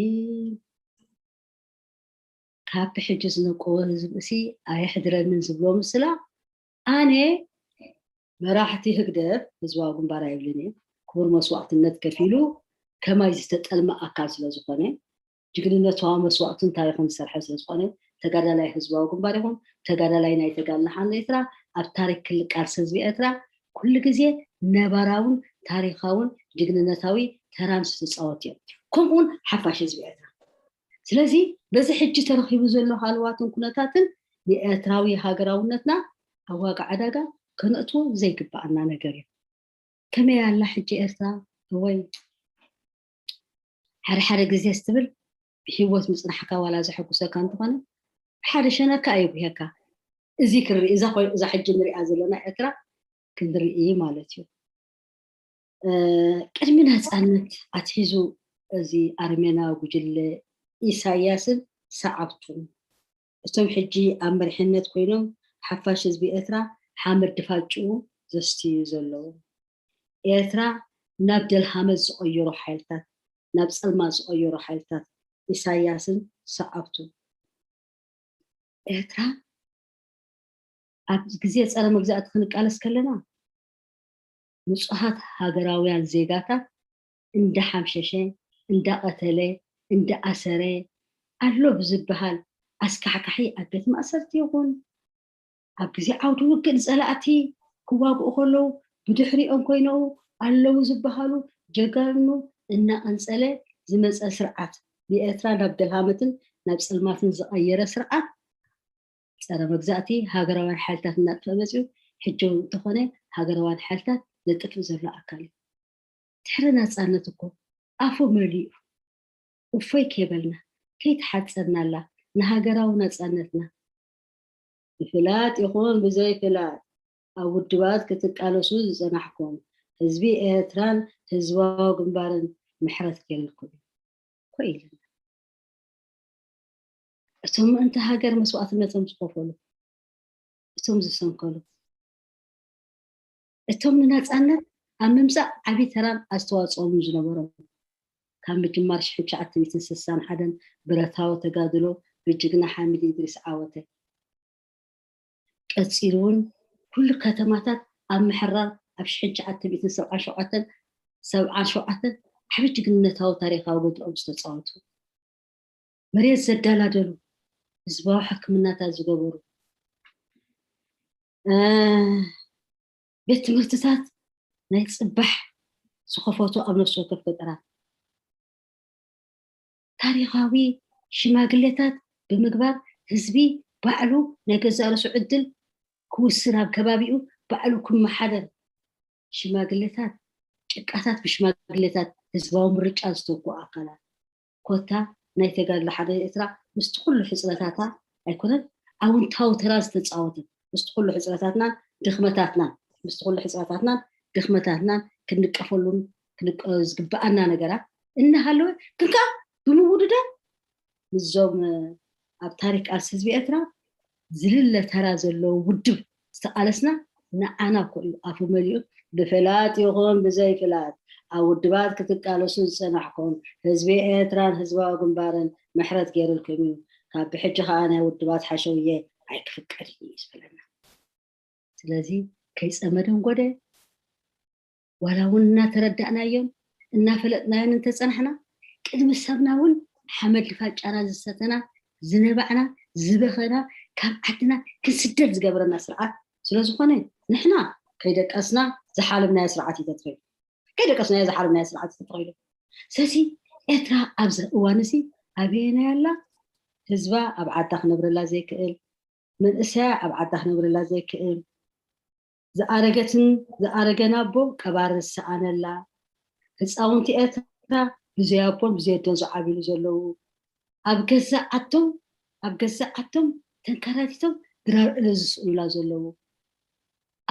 ካብ ሕጂ ዝነቀወ ህዝቢ እሲ ኣየሕድረንን ዝብሎ ምስላ ኣነ መራሕቲ ህግደፍ ህዝባዊ ግንባር ኣይብልን እየ። ክቡር መስዋእትነት ከፊሉ ከማይ ዝተጠልመ ኣካል ስለ ዝኾነ ጅግንነታዊ መስዋእትን ታሪኽን ዝሰርሐ ስለ ዝኾነ ተጋዳላይ ህዝባዊ ግንባር ይኹን ተጋዳላይ ናይ ተጋድሎ ሓርነት ኤርትራ ኣብ ታሪክ ክሊ ቃልሲ ህዝቢ ኤርትራ ኩሉ ግዜ ነባራውን ታሪኻውን ጅግንነታዊ ተራን ዝተፃወት እዮም። ከምኡውን ሓፋሽ ህዝቢ ኤርትራ። ስለዚ በዚ ሕጂ ተረኺቡ ዘሎ ሃለዋትን ኩነታትን ንኤርትራዊ ሃገራውነትና ኣብ ዋጋ ዕዳጋ ከነእትዎ ዘይግበኣና ነገር እዩ። ከመይ ኣላ ሕጂ ኤርትራ? እወይ ሓደ ሓደ ግዜ ስትብል ብሂወት ምፅናሕካ ዋላ ዘሐጉሰካ እንተኾነ ሓደ ሸነካ ኣየጉሄካ። እዚ ክንርኢ እዛ ኮይ- እዛ ሕጂ ንሪኣ ዘለና ኤርትራ ክንርኢ ማለት እዩ። እ፣ ቅድሚ ናፃነት ኣትሒዙ እዚ ኣረሜናዊ ጉጅለ ኢሳያስን ሰዓብቱን እቶም ሕጂ ኣብ መሪሕነት ኮይኖም ሓፋሽ ህዝቢ ኤርትራ ሓመድ ድፋጭኡ ዘስትዩ ዘለዉ ኤርትራ ናብ ደልሃመት ዝቐየሩ ሓይልታት ናብ ፀልማት ዝቐየሩ ሓይልታት ኢሳያስን ሰዓብቱን ኤርትራ ኣብ ግዜ ፀረ መግዛእቲ ክንቃለስ ከለና ንፁሃት ሃገራውያን ዜጋታት እንዳሓምሸሸ እንዳቐተለ እንዳኣሰረ ኣሎ ብዝበሃል ኣስካሕካሒ ኣብ ቤት ማእሰርቲ ይኹን ኣብ ግዜ ዓውዲ ውግእ ንፀላእቲ ክዋግኡ ከለዉ ብድሕሪኦም ኮይነው ኣለዉ ዝበሃሉ ጀጋኑ እናቐንፀለ ዝመፀ ስርዓት ንኤርትራ ናብ ደልሃመትን ናብ ፀልማትን ዝቐየረ ስርዓት ፀረ መግዛእቲ ሃገራውያን ሓይልታት እናጥፍአ መፅኡ ሕጂ እውን እንተኾነ ሃገራውያን ሓይልታት ዘጥፍእ ዘሎ ኣካል እዩ። ድሕሪ ናፃነት እኮ ኣፉ መሊኡ እፎይ ከይበልና ከይተሓፀርናላ ንሃገራዊ ናፃነትና ብፍላጥ ይኹን ብዘይፍላጥ ኣብ ውድባት ክትቃለሱ ዝፀናሕኩም ህዝቢ ኤርትራን ህዝባዊ ግንባርን ምሕረት ገይርልኩም እዩ እኮ ኢልና። እቶም ምእንቲ ሃገር መስዋእትነቶም ዝኸፈሉ፣ እቶም ዝሰንከሉ፣ እቶም ንናፃነት ኣብ ምምፃእ ዓብዪ ተራን ኣስተዋፅኦምን ዝነበሮም ካብ ምጅማር ሽሕን ትሽዓተ ሚእትን ስሳን ሓደን ብረታዊ ተጋድሎ ብጅግና ሓሚድ ኢድሪስ ዓወተ ቀፂሉ እውን ኩሉ ከተማታት ኣብ ምሕራር ኣብ ሽሕን ትሽዓተ ሚእትን ሰብዓን ሸውዓተን ሰብዓን ሸውዓተን ዓብዪ ጅግንነታዊ ታሪኻዊ ገድኦም ዝተፃወቱ መሬት ዘዳላደሉ ህዝባዊ ሕክምናታት ዝገበሩ ቤት ትምህርትታት ናይ ፅባሕ ዝኸፈቱ ኣብ ነፍሲ ወከፍ ገጠራት ታሪኻዊ ሽማግሌታት ብምግባር ህዝቢ ባዕሉ ናይ ገዛእ ርእሱ ዕድል ክውስን ኣብ ከባቢኡ ባዕሉ ክመሓደር ሽማግሌታት ጭቃታት ብሽማግሌታት ህዝባዊ ምርጫ ዝተኩ ኣካላት ኮታ ናይ ተጋድሎ ሓደ ኤርትራ ምስቲ ኩሉ ሕፅረታታ ኣይኮነን ኣውንታዊ ተራ ዝተፃወተ ምስቲ ኩሉ ሕፅረታትናን ድኽመታትናን ምስቲ ኩሉ ሕፅረታትናን ድኽመታትናን ክንቀፈሉን ዝግበኣና ነገራት እናሃለወ ግን ከዓ ብምውድዳር ምስዞም ኣብ ታሪክ ቃልሲ ህዝቢ ኤርትራ ዝልለ ተራ ዘለዎ ውድብ ዝተቃለስና ንዓና እኮ እዩ ኣፉ መሊኡ ብፍላጥ ይኹን ብዘይፍላጥ ኣብ ውድባት ክትቃለሱ ዝፀናሕኩም ህዝቢ ኤርትራን ህዝባዊ ግንባርን ምሕረት ገይርልኩም እዩ ካብ ብሕጂ ከዓ ናይ ውድባት ሓሸውየ ኣይክፍቀድ እዩ ዝበለና ስለዚ ከይፀመደን ጎደ ዋላ እውን እናተረዳእናዮን እናፈለጥናዮን እንተፀናሕና ቅድሚ ሰብና እውን ሓመድ ልፋጫና ዝሰተና ዝነባዕና ዝበኸና ካብ ዓድና ክንስደድ ዝገበረና ስርዓት ስለዝኾነ ንሕና ከይደቀስና ዝሓለምናዮ ስርዓት እዩ ተተኺሉ። ከይደቀስናዮ ዝሓለምናዮ ስርዓት እዩ ተተኺሉ። ስለዚ ኤርትራ ኣብዚ እዋን እዚ ኣበየናይ ኣላ? ህዝባ ኣብ ዓዳ ክነብረላ ዘይክእል፣ መንእሰያ ኣብ ዓዳ ክነብረላ ዘይክእል፣ ዝኣረገትን ዝኣረገን ኣቦ ቀባሪ ዝሰኣነላ፣ ህፃውንቲ ኤርትራ ብዘይ ኣቦን ብዘይ ኣዶን ዝዓብሉ ዘለዉ፣ ኣብ ገዛእ ዓቶም ኣብ ገዛእ ዓቶም ተንከራቲቶም ድራር እለ ዝስእኑላ ዘለዉ፣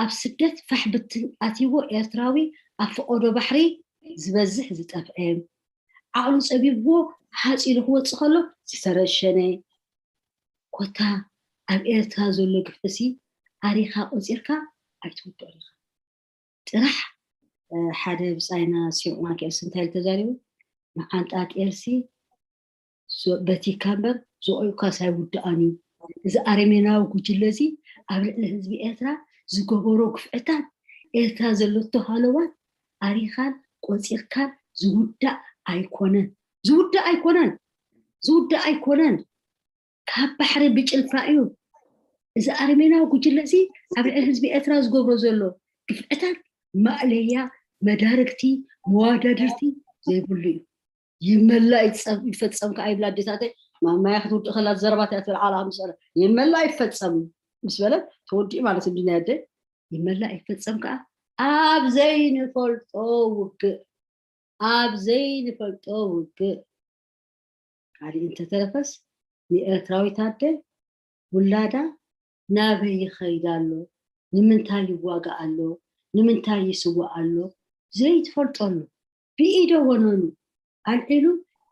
ኣብ ስደት ፋሕ ብትን ኣትይዎ ኤርትራዊ ኣብ ፈቐዶ ባሕሪ ዝበዝሕ ዝጠፍኤ፣ ዓቕሉ ጸቢብዎ ሓጺሉ ክወጽእ ከሎ ዝተረሸነ፣ ኮታ ኣብ ኤርትራ ዘሎ ግፍዕሲ ኣሪኻ ቆጺርካ ኣይትውድኦን ኢኻ። ጥራሕ ሓደ ብጻይና ሲዑ ማንኪኤልስ እንታይ ኢሉ ተዛሪቡ? መዓንጣ ጤልሲ በቲካ እምበር ዝቆዩካስ ኣይውድኣን እዩ። እዚ ኣረሜናዊ ጉጅለ እዚ ኣብ ልዕሊ ህዝቢ ኤርትራ ዝገበሮ ግፍዕታት፣ ኤርትራ ዘለቶ ሃለዋት ኣሪኻን ቆጺርካን ዝውዳእ ኣይኮነን። ዝውዳእ ኣይኮነን። ዝውዳእ ኣይኮነን። ካብ ባሕሪ ብጭልፋ እዩ። እዚ ኣረሜናዊ ጉጅለ እዚ ኣብ ልዕሊ ህዝቢ ኤርትራ ዝገብሮ ዘሎ ግፍዕታት ማእለያ፣ መዳርግቲ፣ መዋዳድርቲ ዘይብሉ እዩ። ይመላ ይፈጸም ከዓ ይብላ ኣዴታተይ። ማማያ ክትውድእ ከላ ዘረባት እያ ትብል ዓላ ምስ በለ ይመላ ይፈጸም ምስ በለ ተወዲኡ ማለት እንድና ኣደ ይመላ ይፈጸም ከዓ ኣብ ዘይንፈልጦ ውግእ ኣብ ዘይንፈልጦ ውግእ ካሊእ እንተተረፈስ ንኤርትራዊት ኣደ ውላዳ ናበይ ይኸይድ ኣሎ፣ ንምንታይ ይዋጋእ ኣሎ፣ ንምንታይ ይስዋእ ኣሎ ዘይትፈልጠሉ ብኢደ ወነኑ ኣልዒሉ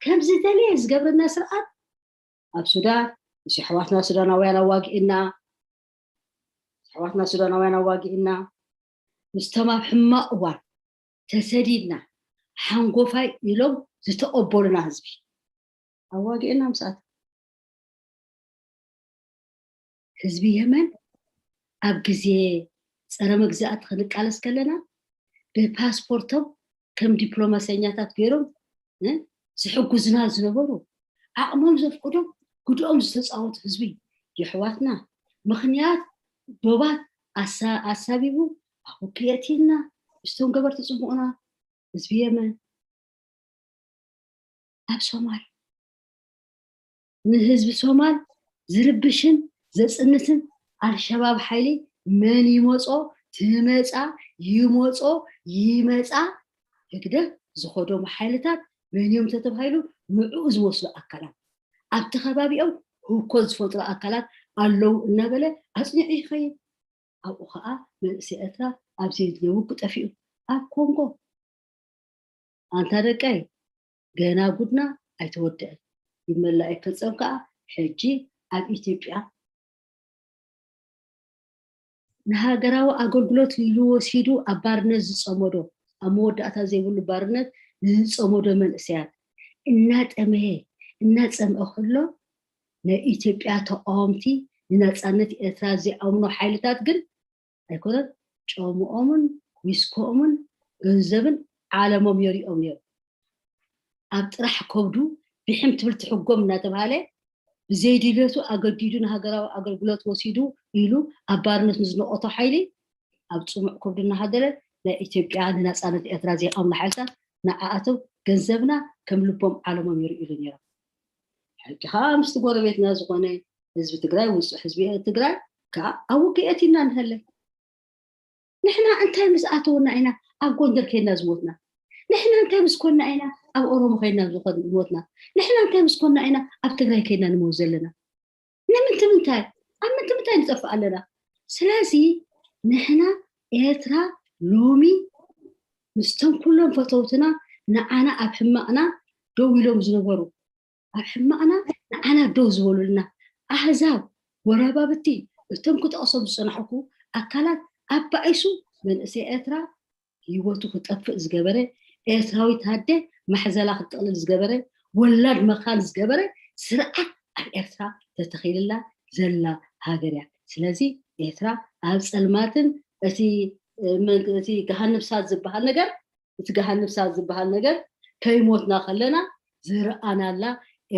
ከም ዝደለየ ዝገብረና ስርዓት ኣብ ሱዳን ምስ ኣሕዋትና ሱዳናውያን ኣዋጊእና ኣሕዋትና ሱዳናውያን ኣዋጊእና ምስቶም ኣብ ሕማቕ እዋን ተሰዲድና ሓንጎፋይ ኢሎም ዝተቐበሉና ህዝቢ ኣዋጊእና ምስኣት ህዝቢ የመን ኣብ ግዜ ፀረ መግዛእቲ ክንቃለስ ከለና ብፓስፖርቶም ከም ዲፕሎማሰኛታት ገይሮም ዝሕጉዝና ዝነበሩ ዓቕሞም ዘፍቅዶ ግድኦም ዝተፃወቱ ህዝቢ የሕዋትና ምኽንያት ዶባት ኣሳቢቡ ኣውክየቲና ምስቶም ገበርቲ ፅቡቕና ህዝቢ የመን ኣብ ሶማል ንህዝቢ ሶማል ዝርብሽን ዘፅንትን ኣልሸባብ ሓይሊ መን ይመፆ ትመፃ ይመፆ ይመፃ ህግደፍ ዝኸዶም ሓይልታት መን እዮም ተተባሂሉ ንዕኡ ዝመስሉ ኣካላት ኣብቲ ከባቢኦም ህውኮት ዝፈጥሩ ኣካላት ኣለዉ እናበለ ኣፅኒዑ ይኸይድ ኣብኡ ከዓ መንእሰይ ኤርትራ ኣብ ዘየድልየ ውግእ ጠፊኡ ኣብ ኮንጎ ኣንታ ደቀይ ገና ጉድና ኣይተወደአን ይመላ ይፈጸም ከዓ ሕጂ ኣብ ኢትዮጵያ ንሃገራዊ ኣገልግሎት ኢሉ ወሲዱ ኣብ ባርነት ዝጸመዶ ኣብ መወዳእታ ዘይብሉ ባርነት ንዝጸመዶ መንእሰያት እናጠመየ እናጸምአ ከሎ ናይ ኢትዮጵያ ተቃወምቲ ንናጻነት ኤርትራ ዘይኣምኖ ሓይልታት ግን ኣይኮነን ጨምኦምን ዊስኮኦምን ገንዘብን ዓለሞም የሪኦም ነይሩ ኣብ ጥራሕ ከብዱ ብሕም ትብል ትሕጎም እናተባሃለ ብዘይድልየቱ ኣገዲዱ ንሃገራዊ ኣገልግሎት ወሲዱ ኢሉ ኣብ ባርነት ንዝነቆቶ ሓይሊ ኣብ ፅሙዕ ከብዱ እናሃደረ ናይ ኢትዮጵያ ንናፃነት ኤርትራ ዘይኣምኑ ሓይልታት ንዓኣቶም ገንዘብና ከም ልቦም ዓለሞም ይርእሉ ነይሮም ሕጂ ከዓ ምስቲ ጎረቤትና ዝኾነ ህዝቢ ትግራይ ውፁዕ ህዝቢ ትግራይ ከዓ ኣብ ውግእ ኣቲና ንሀለ ንሕና እንታይ ምስ ኣተወና ኢና ኣብ ጎንደር ከይድና ዝሞትና ንሕና እንታይ ምስ ኮና ኢና ኣብ ኦሮሞ ከይድና ዝሞትና ንሕና እንታይ ምስ ኮና ኢና ኣብ ትግራይ ከይድና ንሞት ዘለና ንምንቲ ምንታይ ኣብ ምንቲ ምንታይ ንጠፍእ ኣለና ስለዚ ንሕና ኤርትራ ሎሚ ምስቶም ኩሎም ፈተውትና ንዓና ኣብ ሕማቕና ደው ኢሎም ዝነበሩ ኣብ ሕማቕና ንዓና ደው ዝበሉልና ኣህዛብ ወራባብቲ እቶም ክጠቕሶም ዝፀናሕኩ ኣካላት ኣባኢሱ መንእሰይ ኤርትራ ህይወቱ ክጠፍእ ዝገበረ ኤርትራዊት ኣደ ማሕዘላ ክትጥቕልል ዝገበረ ወላድ መኻን ዝገበረ ስርዓት ኣብ ኤርትራ ተተኺልላ ዘላ ሃገር እያ ስለዚ ኤርትራ ኣብ ፀልማትን እቲ እቲ ገሃንብ ሳት ዝበሃል ነገር እቲ ገሃንብ ሳት ዝበሃል ነገር ከይሞትና ከለና ዝረኣናላ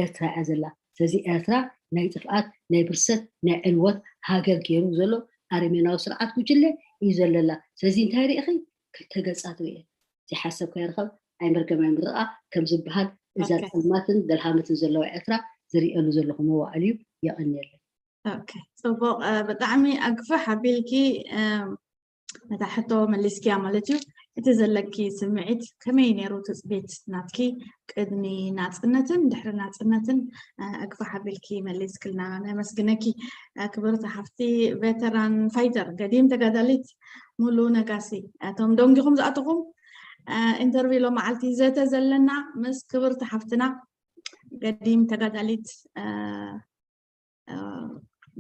ኤርትራ እያ ዘላ ስለዚ ኤርትራ ናይ ጥፍኣት ናይ ብርሰት ናይ ዕንወት ሃገር ገይሩ ዘሎ ኣረሜናዊ ስርዓት ጉጅለ እዩ ዘለና። ስለዚ እንታይ ርኢኺ? ክልተ ገጻት ርኤ። ዘይሓሰብካዮ ርኸብ ኣይመርገም ኣይምርቓ ከም ዝበሃል እዛ ጸልማትን ደልሃመትን ዘለዋ ኤርትራ ዝርእየሉ ዘለኹ መዋዕል እዩ። የቐንየለይ። ጽቡቕ፣ ብጣዕሚ ኣግፍሕ ኣቢልኪ ነታ ሕቶ መሊስኪያ ማለት እዩ። እቲ ዘለኪ ስምዒት ከመይ ነይሩ? ትጽቢት ናትኪ ቅድሚ ናጽነትን ድሕሪ ናጽነትን ኣግፍሕ ኣቢልኪ መሊስክልና፣ ነመስግነኪ። ክብርቲ ሓፍቲ፣ ቬተራን ፋይተር፣ ገዲም ተጋዳሊት ሙሉ ነጋሲ፣ እቶም ደንጊኹም ዝኣተኹም ኢንተርቪው ሎም መዓልቲ ዘተ ዘለና ምስ ክብርቲ ሓፍትና ገዲም ተጋዳሊት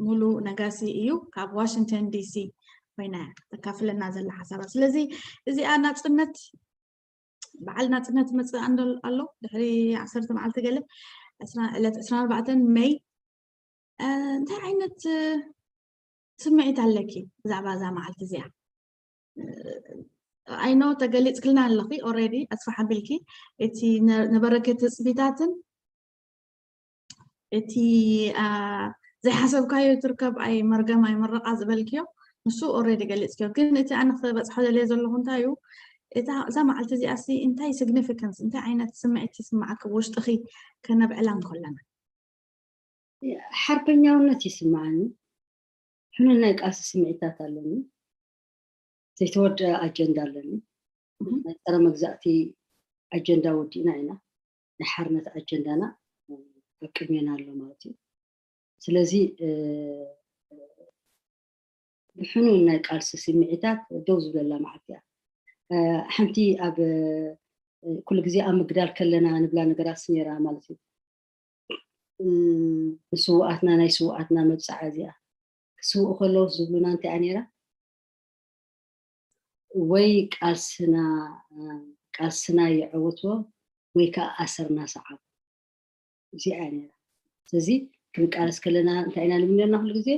ሙሉ ነጋሲ እዩ፣ ካብ ዋሽንግተን ዲሲ ኮይና ተካፍለና ዘላ ሓሳባት። ስለዚ እዚኣ ናጽነት፣ በዓል ናጽነት መጽእ ኣሎ ድሕሪ ዓሰርተ መዓልቲ ገለ፣ ዕለት ዕስራን ኣርባዕተን መይ። እንታይ ዓይነት ስምዒት ኣለኪ ብዛዕባ እዛ መዓልቲ እዚኣ? ኣይኖ ተገሊጽክልና ኣለኺ ኦልሬዲ፣ ኣስፋሕ ኣቢልኪ እቲ ነበረኪ ትጽቢታትን እቲ ዘይሓሰብካዮ ትርከብ ኣይ መርገም ኣይ መረቓ ዝበልክዮ፣ ንሱ ኦልሬዲ ገሊጽክዮ። ግን እቲ ኣነ ክበጽሖ ደልየ ዘለኹ እንታይ እዩ፣ እዛ መዓልቲ እዚኣ ሲ እንታይ ሲግኒፊካንስ፣ እንታይ ዓይነት ስምዒት ይስምዓኪ ብውሽጥኺ ከነብዕላ እንከለና? ሓርበኛውነት ይስምዓኒ። ሕኑን ናይ ቃልሲ ስምዒታት ኣለኒ። ዘይተወደአ ኣጀንዳ ኣለኒ። ናይ ጸረ መግዛእቲ ኣጀንዳ ወዲእና ኢና። ናይ ሓርነት ኣጀንዳና ኣብ ቅድሜና ኣሎ ማለት እዩ። ስለዚ ብሕኑን ናይ ቃልሲ ስምዒታት ደው ዝብለላ መዓልቲ እያ። ሓንቲ ኣብ ኩሉ ግዜ ኣብ ምግዳል ከለና ንብላ ነገራት ነይራ ማለት እዩ። ንስውኣትና ናይ ስውኣትና መብፅዓ እዚኣ ክስውኡ ከለዉ ዝብሉና እንታይ እያ ነይራ? ወይ ቃልስና ቃልስና ይዐወትዎ ወይ ከዓ ኣሰርና ሰዓቡ። እዚኣ እያ ነይራ። ስለዚ ክንቃለስ ከለና እንታይ ኢና ንብል ነርና? ኩሉ ግዜ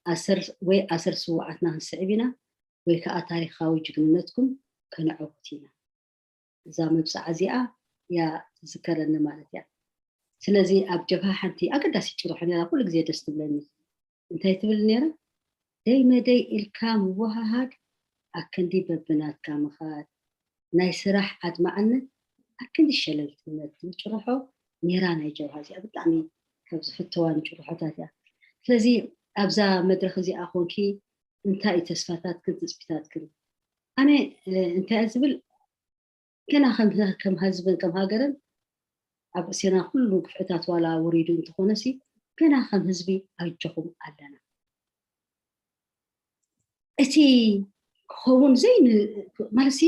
ኣሰር ወይ ኣሰር ስውኣትና ክንስዕብ ኢና ወይ ከዓ ታሪካዊ ጅግንነትኩም ከነዐውት ኢና። እዛ መብፃዕ እዚኣ እያ ትዝከረኒ ማለት እያ። ስለዚ ኣብ ጀብሃ ሓንቲ ኣገዳሲ ጭርሖ ነራ ኩሉ ግዜ ደስ ትብለኒ። እንታይ ትብል ነራ? ደይ መደይ ኢልካ ምወሃሃድ ኣክንዲ በብናትካ ምኻድ፣ ናይ ስራሕ ኣድማዕነት ኣክንዲ ሸለልትነት ትብል ጭርሖ ነራ ናይ ጀብሃ እዚኣ ብጣዕሚ ካብ ዝፍተዋን ጭርሖታት እያ። ስለዚ ኣብዛ መድረክ እዚኣ ኮንኪ እንታይ እዩ ተስፋታትክን ትፅቢታትክን? ኣነ እንታይ እየ ዝብል ገና ከም ህዝብን ከም ሃገርን ኣብ ርእሴና ኩሉ ግፍዕታት ዋላ ወሪዱ እንተኾነ ሲ ገና ከም ህዝቢ ኣጆኹም ኣለና። እቲ ክኸውን ዘይ ማለት ሲ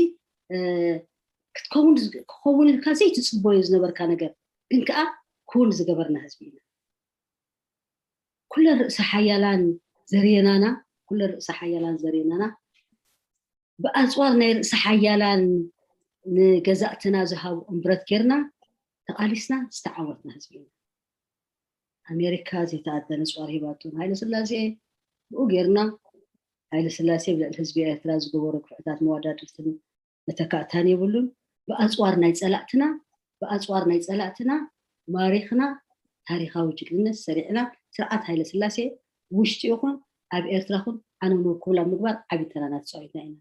ክትከውን ክኸውን ኢልካ ዘይትፅበዮ ዝነበርካ ነገር ግን ከዓ ክውን ዝገበርና ህዝቢ ኢና። ኩለን ርእሰ ሓያላን ዘርየናና ኩለን ርእሰ ሓያላን ዘርየናና ብኣፅዋር ናይ ርእሰ ሓያላን ንገዛእትና ዝሃብኦም ብረት ጌርና ተቓሊስና ዝተዓወትና ህዝቢ ኢና። ኣሜሪካ ዘይተኣደነ ኣፅዋር ሂባቶም ሃይለ ስላሴ ብኡ ጌርና ሃይለ ስላሴ ብልዕሊ ህዝቢ ኤርትራ ዝገበሮ ግፍዕታት መወዳድርትን መተካእታን የብሉን። ብኣፅዋር ናይ ፀላእትና ብኣፅዋር ናይ ፀላእትና ማሪኽና ታሪኻዊ ጅግንነት ሰሪዕና ስርዓት ሃይለ ስላሴ ውሽጢ ይኹን ኣብ ኤርትራ ኹን ዓነውነው ክብል ኣብ ምግባር ዓብዪ ተራና ተፃዊትና ኢና።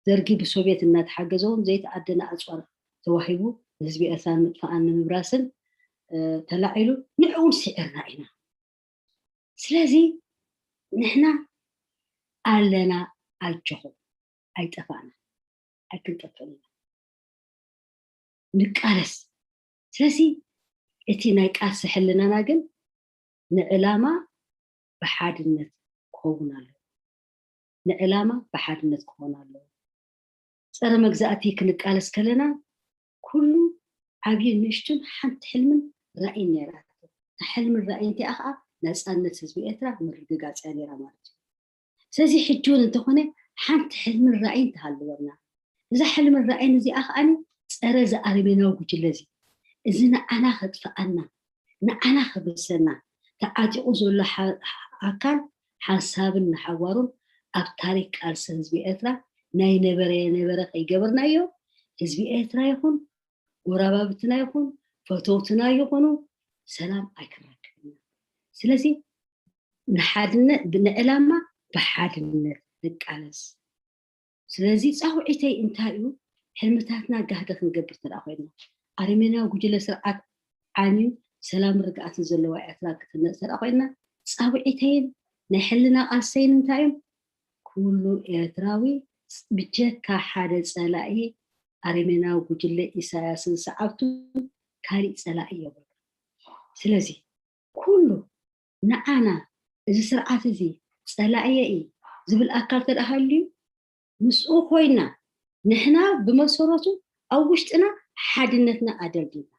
ደርጊ ብሶቪየት እናተሓገዘ እውን ዘይተኣደነ ኣፅዋር ተዋሂቡ ንህዝቢ ኤርትራ ንምጥፋኣን ንምብራስን ተላዒሉ ንዕኡ እውን ስዒርና ኢና። ስለዚ ንሕና ኣለና ኣጆኹም ኣይጠፋእና ኣይክንጠፍእን ኢና ንቃለስ። ስለዚ እቲ ናይ ቃልሲ ሕልናና ግን ንዕላማ ብሓድነት ክኸውን ኣለዎ። ንዕላማ ብሓድነት ክኾን ኣለዎ። ፀረ መግዛእቲ ክንቃለስ ከለና ኩሉ ዓብይን ንእሽቱን ሓንቲ ሕልምን ራእይን ነይራቶ። እታ ሕልምን ራእይን እቲኣ ከዓ ነፃነት ህዝቢ ኤርትራ ምርግጋፅ እያ ነይራ ማለት እዩ። ስለዚ ሕጂ እውን እንተኾነ ሓንቲ ሕልምን ራእይን ትሃልወና። እዛ ሕልምን ራእይን እዚኣ ከዓ ፀረ እዚ ኣረሜናዊ ጉጅለ እዚ እዚ ንዓና ከጥፍኣና ንዓና ከብሰና ተዓጢቑ ዘሎ ኣካል ሓንሳብን ንሓዋሩን ኣብ ታሪክ ቃልሲ ህዝቢ ኤርትራ ናይ ነበረ የነበረ ከይገበርናዮ ህዝቢ ኤርትራ ይኹን ጎራባብትና ይኹን ፈተውትና ይኹኑ ሰላም ኣይክንረክብና። ስለዚ ንሓድነት ንዕላማ ብሓድነት ንቃለስ። ስለዚ ፃውዒተይ እንታይ እዩ? ሕልምታትና ጋህዲ ክንገብር ተደኣ ኮይና፣ ኣረሜናዊ ጉጅለ ስርዓት ዓንዩ ሰላም ርግኣትን ዘለዋ ኤርትራ ክትህነፅ ተደኣ ኮይና፣ ፃውዒተይን ናይ ሕልና ቃልሰይን እንታይ እዩ? ኩሉ ኤርትራዊ ብጀካ ሓደ ጸላኢ ኣረሜናዊ ጉጅለ ኢሳያስን ሰዓብቱን ካሊእ ጸላኢ የብሉ። ስለዚ ኩሉ ንዓና እዚ ስርዓት እዚ ጸላእየ እዩ ዝብል ኣካል ተደሃልዩ ምስኡ ኮይና ንሕና ብመሰረቱ ኣብ ውሽጥና ሓድነትና ኣደልድልና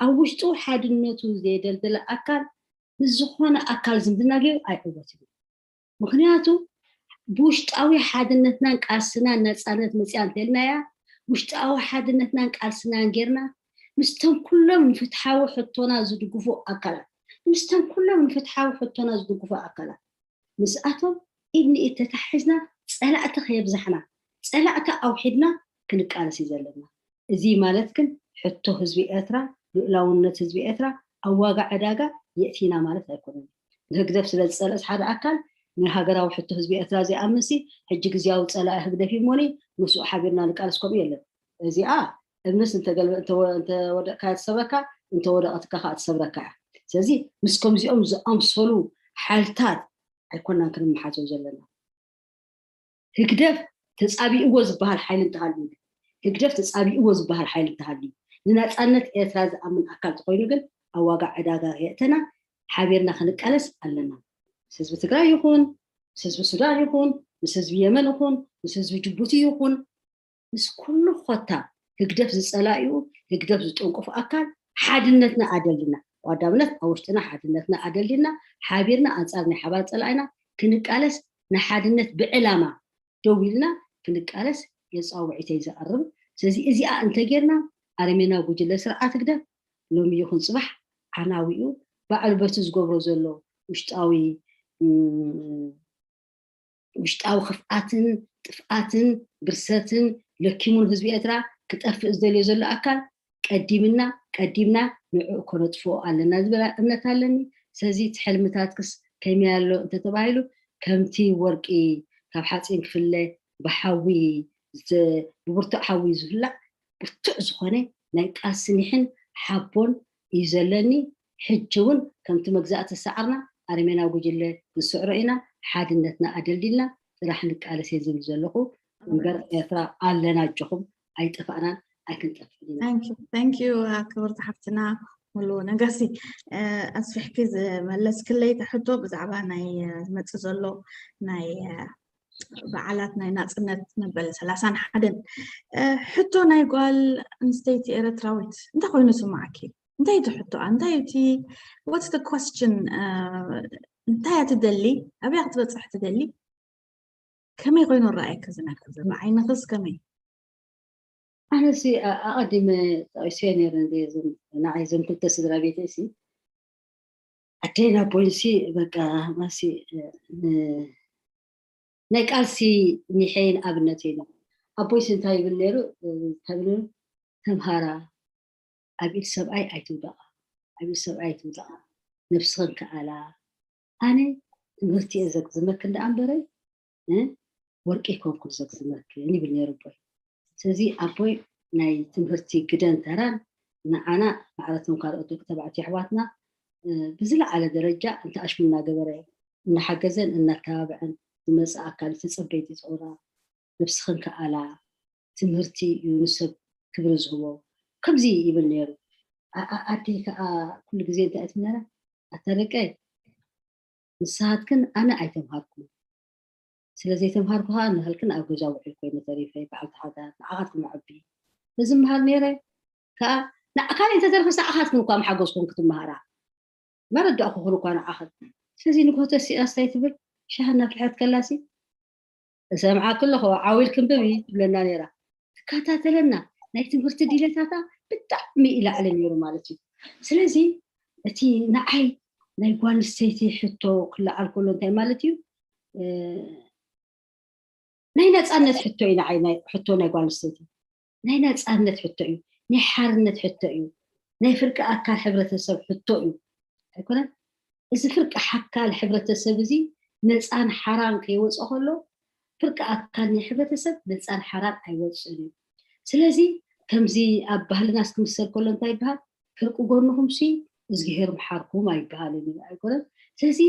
ኣብ ውሽጡ ሓድነቱ ዘየደልደለ ኣካል ምስ ዝኾነ ኣካል ዝምድና ገይሩ ኣይዕወትን እዩ። ምክንያቱ ብውሽጣዊ ሓድነትናን ቃልስናን ነፃነት መፅያ እንተልናያ ውሽጣዊ ሓድነትናን ቃልስናን ጌርና ምስቶም ኩሎም ንፍትሓዊ ሕቶና ዝድግፉ ኣካላት ምስቶም ኩሎም ንፍትሓዊ ሕቶና ዝድግፉ ኣካላት ምስኣቶም ኢድ ንኢድ ተታሒዝና ፀላእቲ ከየብዛሕና ፀላእቲ ኣውሒድና ክንቃለስ እዩ ዘለና። እዚ ማለት ግን ሕቶ ህዝቢ ኤርትራ ልኡላውነት ህዝቢ ኤርትራ ኣብ ዋጋ ዕዳጋ የእቲና ማለት ኣይኮነን። ንህግደፍ ስለ ዝፀልእስ ሓደ ኣካል ንሃገራዊ ሕቶ ህዝቢ ኤርትራ ዘይኣምንሲ ሕጂ ግዝያዊ ፀላኢ ህግደፍ እዩ እሞኒ ምስኡ ሓቢርና ንቃለስ ከምኡ የለን። እዚኣ እምንስ እንተወደቅካ ትሰብረካ እንተወደቀትካ ከዓ ትሰብረካ እያ። ስለዚ ምስ ከምዚኦም ዝኣምሰሉ ሓይልታት ኣይኮናን ክንመሓዘው ዘለና። ህግደፍ ተፃቢእዎ ዝበሃል ሓይሊ እንተሃልዩ ግን ህግደፍ ተፃቢእዎ ዝበሃል ሓይሊ እንተሃልዩ ንናፃነት ኤርትራ ዝኣምን ኣካል ተኮይኑ ግን ኣብ ዋጋ ዕዳጋ የእተና ሓቢርና ክንቃለስ ኣለና። ምስ ህዝቢ ትግራይ ይኹን ምስ ህዝቢ ሱዳን ይኹን ምስ ህዝቢ የመን ይኹን ምስ ህዝቢ ጅቡቲ ይኹን ምስ ኩሉ ኮታ ህግደፍ ዝፀላኢኡ ህግደፍ ዝጠንቅፉ ኣካል ሓድነትና ኣደልና ቀዳምነት ኣብ ውሽጥና ሓድነትና ኣደልና ሓቢርና ኣንፃር ናይ ሓባር ፀላኢና ክንቃለስ ንሓድነት ብዕላማ ደው ኢልና ክንቃለስ የፃውዒተይ ዝቐርብ። ስለዚ እዚኣ እንተጌርና ኣረሜና ጉጅለ ስርዓት ህግደፍ ሎሚ ይኹን ፅባሕ ዓናዊኡ ባዕሉ በቲ ዝገብሮ ዘሎ ውሽጣዊ ውሽጣዊ ክፍኣትን ጥፍኣትን ብርሰትን ለኪሙን ህዝቢ ኤርትራ ክጠፍእ ዝደልዮ ዘሎ ኣካል ቀዲምና ቀዲምና ንዕኡ ከነጥፍኦ ኣለና ዝብል እምነት ኣለኒ። ስለዚ እቲ ሕልምታትክስ ከመይ ኣሎ እንተተባሂሉ ከምቲ ወርቂ ካብ ሓፂን ክፍለ ብሓዊ ብብርቱዕ ሓዊ ዝፍላዕ ብርቱዕ ዝኾነ ናይ ቃልሲ ኒሕን ሓቦን እዩ ዘለኒ። ሕጂ እውን ከምቲ መግዛእቲ ዝሰዓርና ኣረሜናዊ ጉጅለ ክንስዕሮ ኢና። ሓድነትና ኣደልዲልና ጥራሕ ንቃለስ እየ ዝብል ዘለኹ። እምበር ኤርትራ ኣለና ኣጆኹም ኣይጠፋእናን ኣይክንጠፍእን ኢና። Thank you ክብርቲ ሓፍትና ሙሉ ነጋሲ ኣስፊሕኪ ዝመለስክለይ ሕቶ ብዛዕባ ናይ ዝመፅእ ዘሎ ናይ በዓላት ናይ ናፅነት መበል ሰላሳን ሓደን ሕቶ ናይ ጓል ኣንስተይቲ ኤረትራዊት እንታይ ኮይኑ ስማዓኪ? እንታይ እቲ ሕቶኣ? እንታይ እቲ what's the question? እንታይ እያ ትደሊ? ኣበይ ክትበፅሕ ትደሊ? ከመይ ኮይኑ ረኣየኪ እዚ ነገር እዚ? ብዓይንኽስ ከመይ? ኣነሲ ኣቐዲመ ጠቒሰዮ ነይረ ንዓይ እዞም ክልተ ስድራ ቤተይ ሲ ኣደይን ኣቦይንሲ በቃ ማሲ ናይ ቃልሲ ኒሐይን ኣብነተይን እዮም። ኣቦይሲ እንታይ ይብል ነይሩ? ተብሉ ተምሃራ ኣብ ኢድ ሰብኣይ ኣይትውደቓ፣ ኣብ ኢድ ሰብኣይ ኣይትውደቓ፣ ነብስኽን ከኣላ። ኣነ ትምህርቲ እየ ዘግዝመክን ደኣ እምበረ ወርቂ ኣይኮንኩን ዘግዝመክን ይብል ነይሩ ኣቦይ። ስለዚ ኣቦይ ናይ ትምህርቲ ግደን ተራን ንዓና ማዕረቶም ካልኦት ደቂ ተባዕትዮ ኣሕዋትና ብዝለዓለ ደረጃ እንተኣሽሙ እናገበረ እናሓገዘን እናተባብዐን ዝመፅእ ኣካል ተፀበይቲ ፀውራ ነብስኽን ከኣላ ትምህርቲ እዩ ንሰብ ክብሪ ዝህቦ ከምዚ ይብል ነይሩ። ኣደይ ከዓ ኩሉ ግዜ እንታይ እትብለና ኣታ ደቀይ ንስኻትክን ኣነ ኣይተምሃርኩን ስለ ዘይተምሃርኩ ከዓ ንህልክን ኣብ ገዛ ውዒል ኮይነ ተሪፈ በዓልቲ ሓዳር ንዓኻትኩም ኣዕቢ ተዝምሃር ነይረ ከዓ ንዓኻን እንተተርፈስ ንዓኻትክን እኳ ምሓገዝኩን ክትምሃራ መረዳእኩኽን እኳ ንዓኽን ስለዚ ንግሆ ተሲኣስ እንታይ ትብል ሻሂ እናፍልሐት ከላሲ እሰምዓኪ ኣለኹ ዓው ኢልኪ እንብቢ ትብለና ነይራ ትከታተለና ናይ ትምህርቲ ድሌታታ ብጣዕሚ ይላዕሊ ነይሩ ማለት እዩ ስለዚ እቲ ንዓይ ናይ ጓል ኣንስተይቲ ሕቶ ክለዓል ከሎ እንታይ ማለት እዩ ናይ ነፃነት ሕቶ እዩ ንዓይ ሕቶ ናይ ጓል ኣንስተይቲ ናይ ነፃነት ሕቶ እዩ ናይ ሓርነት ሕቶ እዩ ናይ ፍርቂ ኣካል ሕብረተሰብ ሕቶ እዩ ኣይኮነን እዚ ፍርቂ ሓካል ሕብረተሰብ እዚ ነፃን ሓራን ከይወፀ ከሎ ፍርቂ ኣካል ናይ ሕብረተሰብ ነፃን ሓራን ኣይወፅእን እዩ። ስለዚ ከምዚ ኣብ ባህልና እስክምሰል ከሎ እንታይ ይበሃል? ፍርቂ ጎንኹም ሲ እዝግሄር ምሓርኩም ኣይበሃልን እዩ ኣይኮነን። ስለዚ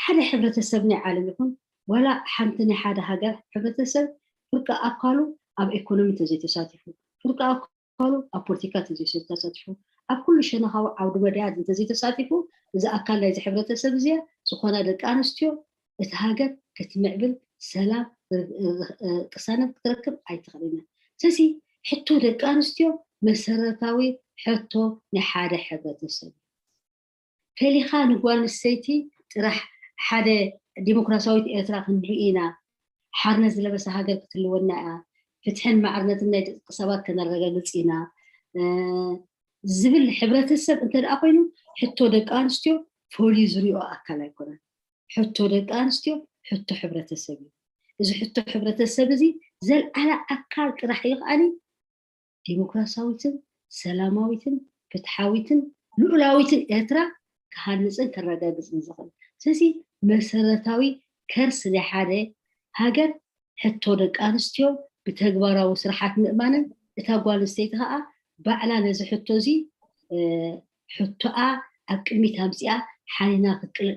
ሓደ ሕብረተሰብ ናይ ዓለም ይኹን ዋላ ሓንቲ ናይ ሓደ ሃገር ሕብረተሰብ ፍርቂ ኣካሉ ኣብ ኢኮኖሚ እንተዘይተሳቲፉ፣ ፍርቂ ኣካሉ ኣብ ፖለቲካ እንተዘይተሳቲፉ፣ ኣብ ኩሉ ሸነኻዊ ዓውዲ መዳያት እንተዘይተሳቲፉ፣ እዚ ኣካል ናይዚ ሕብረተሰብ እዚኣ ዝኾና ደቂ ኣንስትዮ እቲ ሃገር ክትምዕብል ሰላም ቅሳነት ክትረክብ ኣይትኽእልን እያ። ስለዚ ሕቶ ደቂ ኣንስትዮ መሰረታዊ ሕቶ ናይ ሓደ ሕብረተሰብ እዩ። ፈሊኻ ንጓል ኣንስተይቲ ጥራሕ ሓደ ዲሞክራሲያዊት ኤርትራ ክንርኢ ኢና፣ ሓርነት ዝለበሰ ሃገር ክትህልወና እያ፣ ፍትሕን ማዕርነትን ናይ ደቂ ሰባት ከነረጋግፅ ኢና ዝብል ሕብረተሰብ እንተ ደኣ ኮይኑ ሕቶ ደቂ ኣንስትዮ ፈልዩ ዝሪኦ ኣካል ኣይኮነን። ሕቶ ደቂ ኣንስትዮ ሕቶ ሕብረተሰብ እዩ። እዚ ሕቶ ሕብረተሰብ እዚ ዘልዓላ ኣካል ጥራሕ እዩ ከዓኒ ዲሞክራሲያዊትን ሰላማዊትን ፍትሓዊትን ልኡላዊትን ኤርትራ ክሃንፅን ከረጋግፅን ዝኽእል። ስለዚ መሰረታዊ ከርሲ ናይ ሓደ ሃገር ሕቶ ደቂ ኣንስትዮ ብተግባራዊ ስራሓት ምእማንን እታ ጓል ኣንስተይቲ ከዓ ባዕላ ነዚ ሕቶ እዚ ሕቶኣ ኣብ ቅድሚት ኣምፂኣ ሓኒና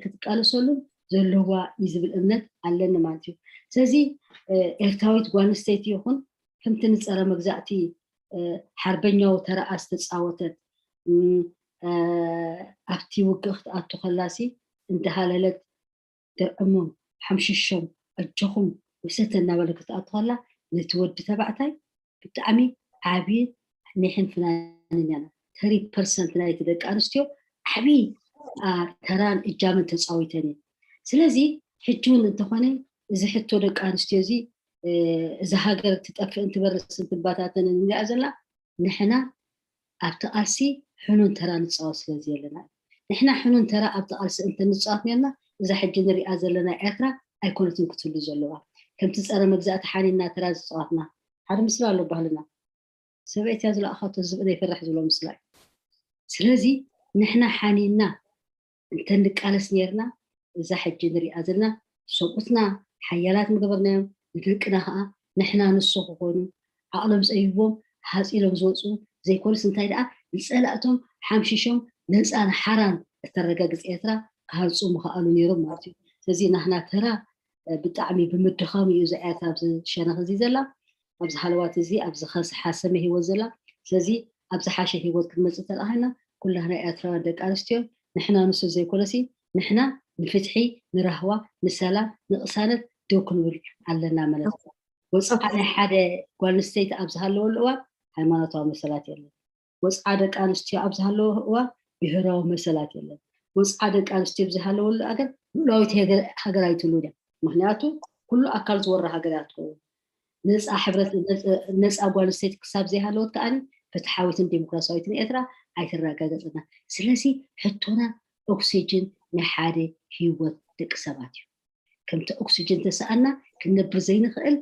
ክትቃለሰሉን ዘለዋ እዩ ዝብል እምነት ኣለኒ ማለት እዩ። ስለዚ ኤርትራዊት ጓል ኣንስተይቲ ይኹን ከምቲ ንፀረ መግዛእቲ ሓርበኛዊ ተራኣ ዝተፃወተት ኣብቲ ውግእ ክትኣቱ ከላሲ እንዳሃለለት ድርዕሞም ሓምሽሾም ኣጆኹም ወሰተ እናበለ ክትኣቱ ከላ ነቲ ወዲ ተባዕታይ ብጣዕሚ ዓብዪ ኒሕን ፍናንን እያና። ተሪ ፐርሰንት ናይቲ ደቂ ኣንስትዮ ዓብዪ ተራን እጃምን ተፃዊተን እየን። ስለዚ ሕጂ እውን እንተኾነ እዚ ሕቶ ደቂ ኣንስትዮ እዚ እዛ ሃገር ትጠፍእን ትበርስን ትበታተንን እንዲኣ ዘላ ንሕና ኣብቲ ቃልሲ ሕኑን ተራ ንፃወት ስለ ዘየለና እዩ። ንሕና ሕኑን ተራ ኣብቲ ቃልሲ እንተንፃወት ነርና እዛ ሕጂ ንሪኣ ዘለና ኤርትራ ኣይኮነትን ክትህሉ ዘለዋ። ከምቲ ፀረ መግዛእቲ ሓኒና ተራ ዝፃወትና ሓደ ምስላ ኣሎ ባህልና ሰበይትያ ዝለኣኸቶ ዝብኢ ዘይፈርሕ ዝብሎ ምስላ እዩ። ስለዚ ንሕና ሓኒና እንተንቃለስ ነርና እዛ ሕጂ ንሪኣ ዘለና ሰብኡትና ሓያላት ምገበርናዮም ንደቅና ከዓ ንሕና ንሱ ክኾኑ ዓቕሎም ፀቢቦም ሃፂሎም ዝወፁ ዘይኮኑስ እንታይ ደኣ ንፀላእቶም ሓምሺሾም ነፃን ሓራን እተረጋግፅ ኤርትራ ክሃንፁ ምኽኣሉ ነይሮም ማለት እዩ። ስለዚ ናህና ተራ ብጣዕሚ ብምድኻም እዩ እዛ ኤርትራ ኣብዚ ሸነኽ እዚ ዘላ ኣብዚ ሃለዋት እዚ ኣብዚ ሓሰመ ህይወት ዘላ። ስለዚ ኣብ ዝሓሸ ህይወት ክንመፅእ ተለኣኸና ኩላህና ኤርትራውያን ደቂ ኣንስትዮ ንሕና ንሱ ዘይኮነሲ ንሕና ንፍትሒ ንራህዋ ንሰላም ንቕሳነት ደው ክንብል ኣለና ማለት እዩ። ወፅዓ ናይ ሓደ ጓል ኣንስተይቲ ኣብ ዝሃለወሉ እዋን ሃይማኖታዊ መሰላት የለን። ወፅዓ ደቂ ኣንስትዮ ኣብ ዝሃለወ እዋን ብሄራዊ መሰላት የለን። ወፅዓ ደቂ ኣንስትዮ ብዝሃለወሉ ኣገር ልኡላዊት ሃገር ኣይትህሉ እያ። ምክንያቱ ኩሉ ኣካል ዝወራ ሃገር እያ ትኸውን። ነፃ ሕብረት ነፃ ጓል ኣንስተይቲ ክሳብ ዘይሃለወት ከዓኒ ፍትሓዊትን ዲሞክራሲያዊትን ኤርትራ ኣይትረጋገፅና። ስለዚ ሕቶና ኦክሲጅን ናይ ሓደ ህይወት ደቂ ሰባት እዩ። ከምቲ ኦክሲጅን ተሰኣና ክንነብር ዘይንኽእል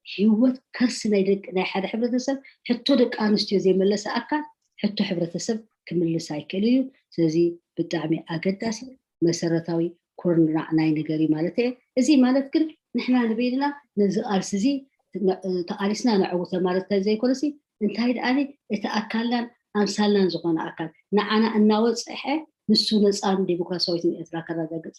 ህይወት ከርሲ ናይ ደቂ ናይ ሓደ ሕብረተሰብ ሕቶ ደቂ ኣንስትዮ ዘይመለሰ ኣካል ሕቶ ሕብረተሰብ ክምልስ ኣይክእል እዩ። ስለዚ ብጣዕሚ ኣገዳሲ መሰረታዊ ኩርናዕ ናይ ነገር እዩ ማለት እየ። እዚ ማለት ግን ንሕና ንበይንና ነዚ ቃልሲ እዚ ተቃሊስና ነዕውተ ማለት እንታይ ዘይኮነሲ እንታይ ደኣኒ እቲ ኣካልናን ኣምሳልናን ዝኾነ ኣካል ንዓና እናወፅሐ ንሱ ነፃን ዲሞክራሲያዊትን ኤርትራ ከረጋግፅ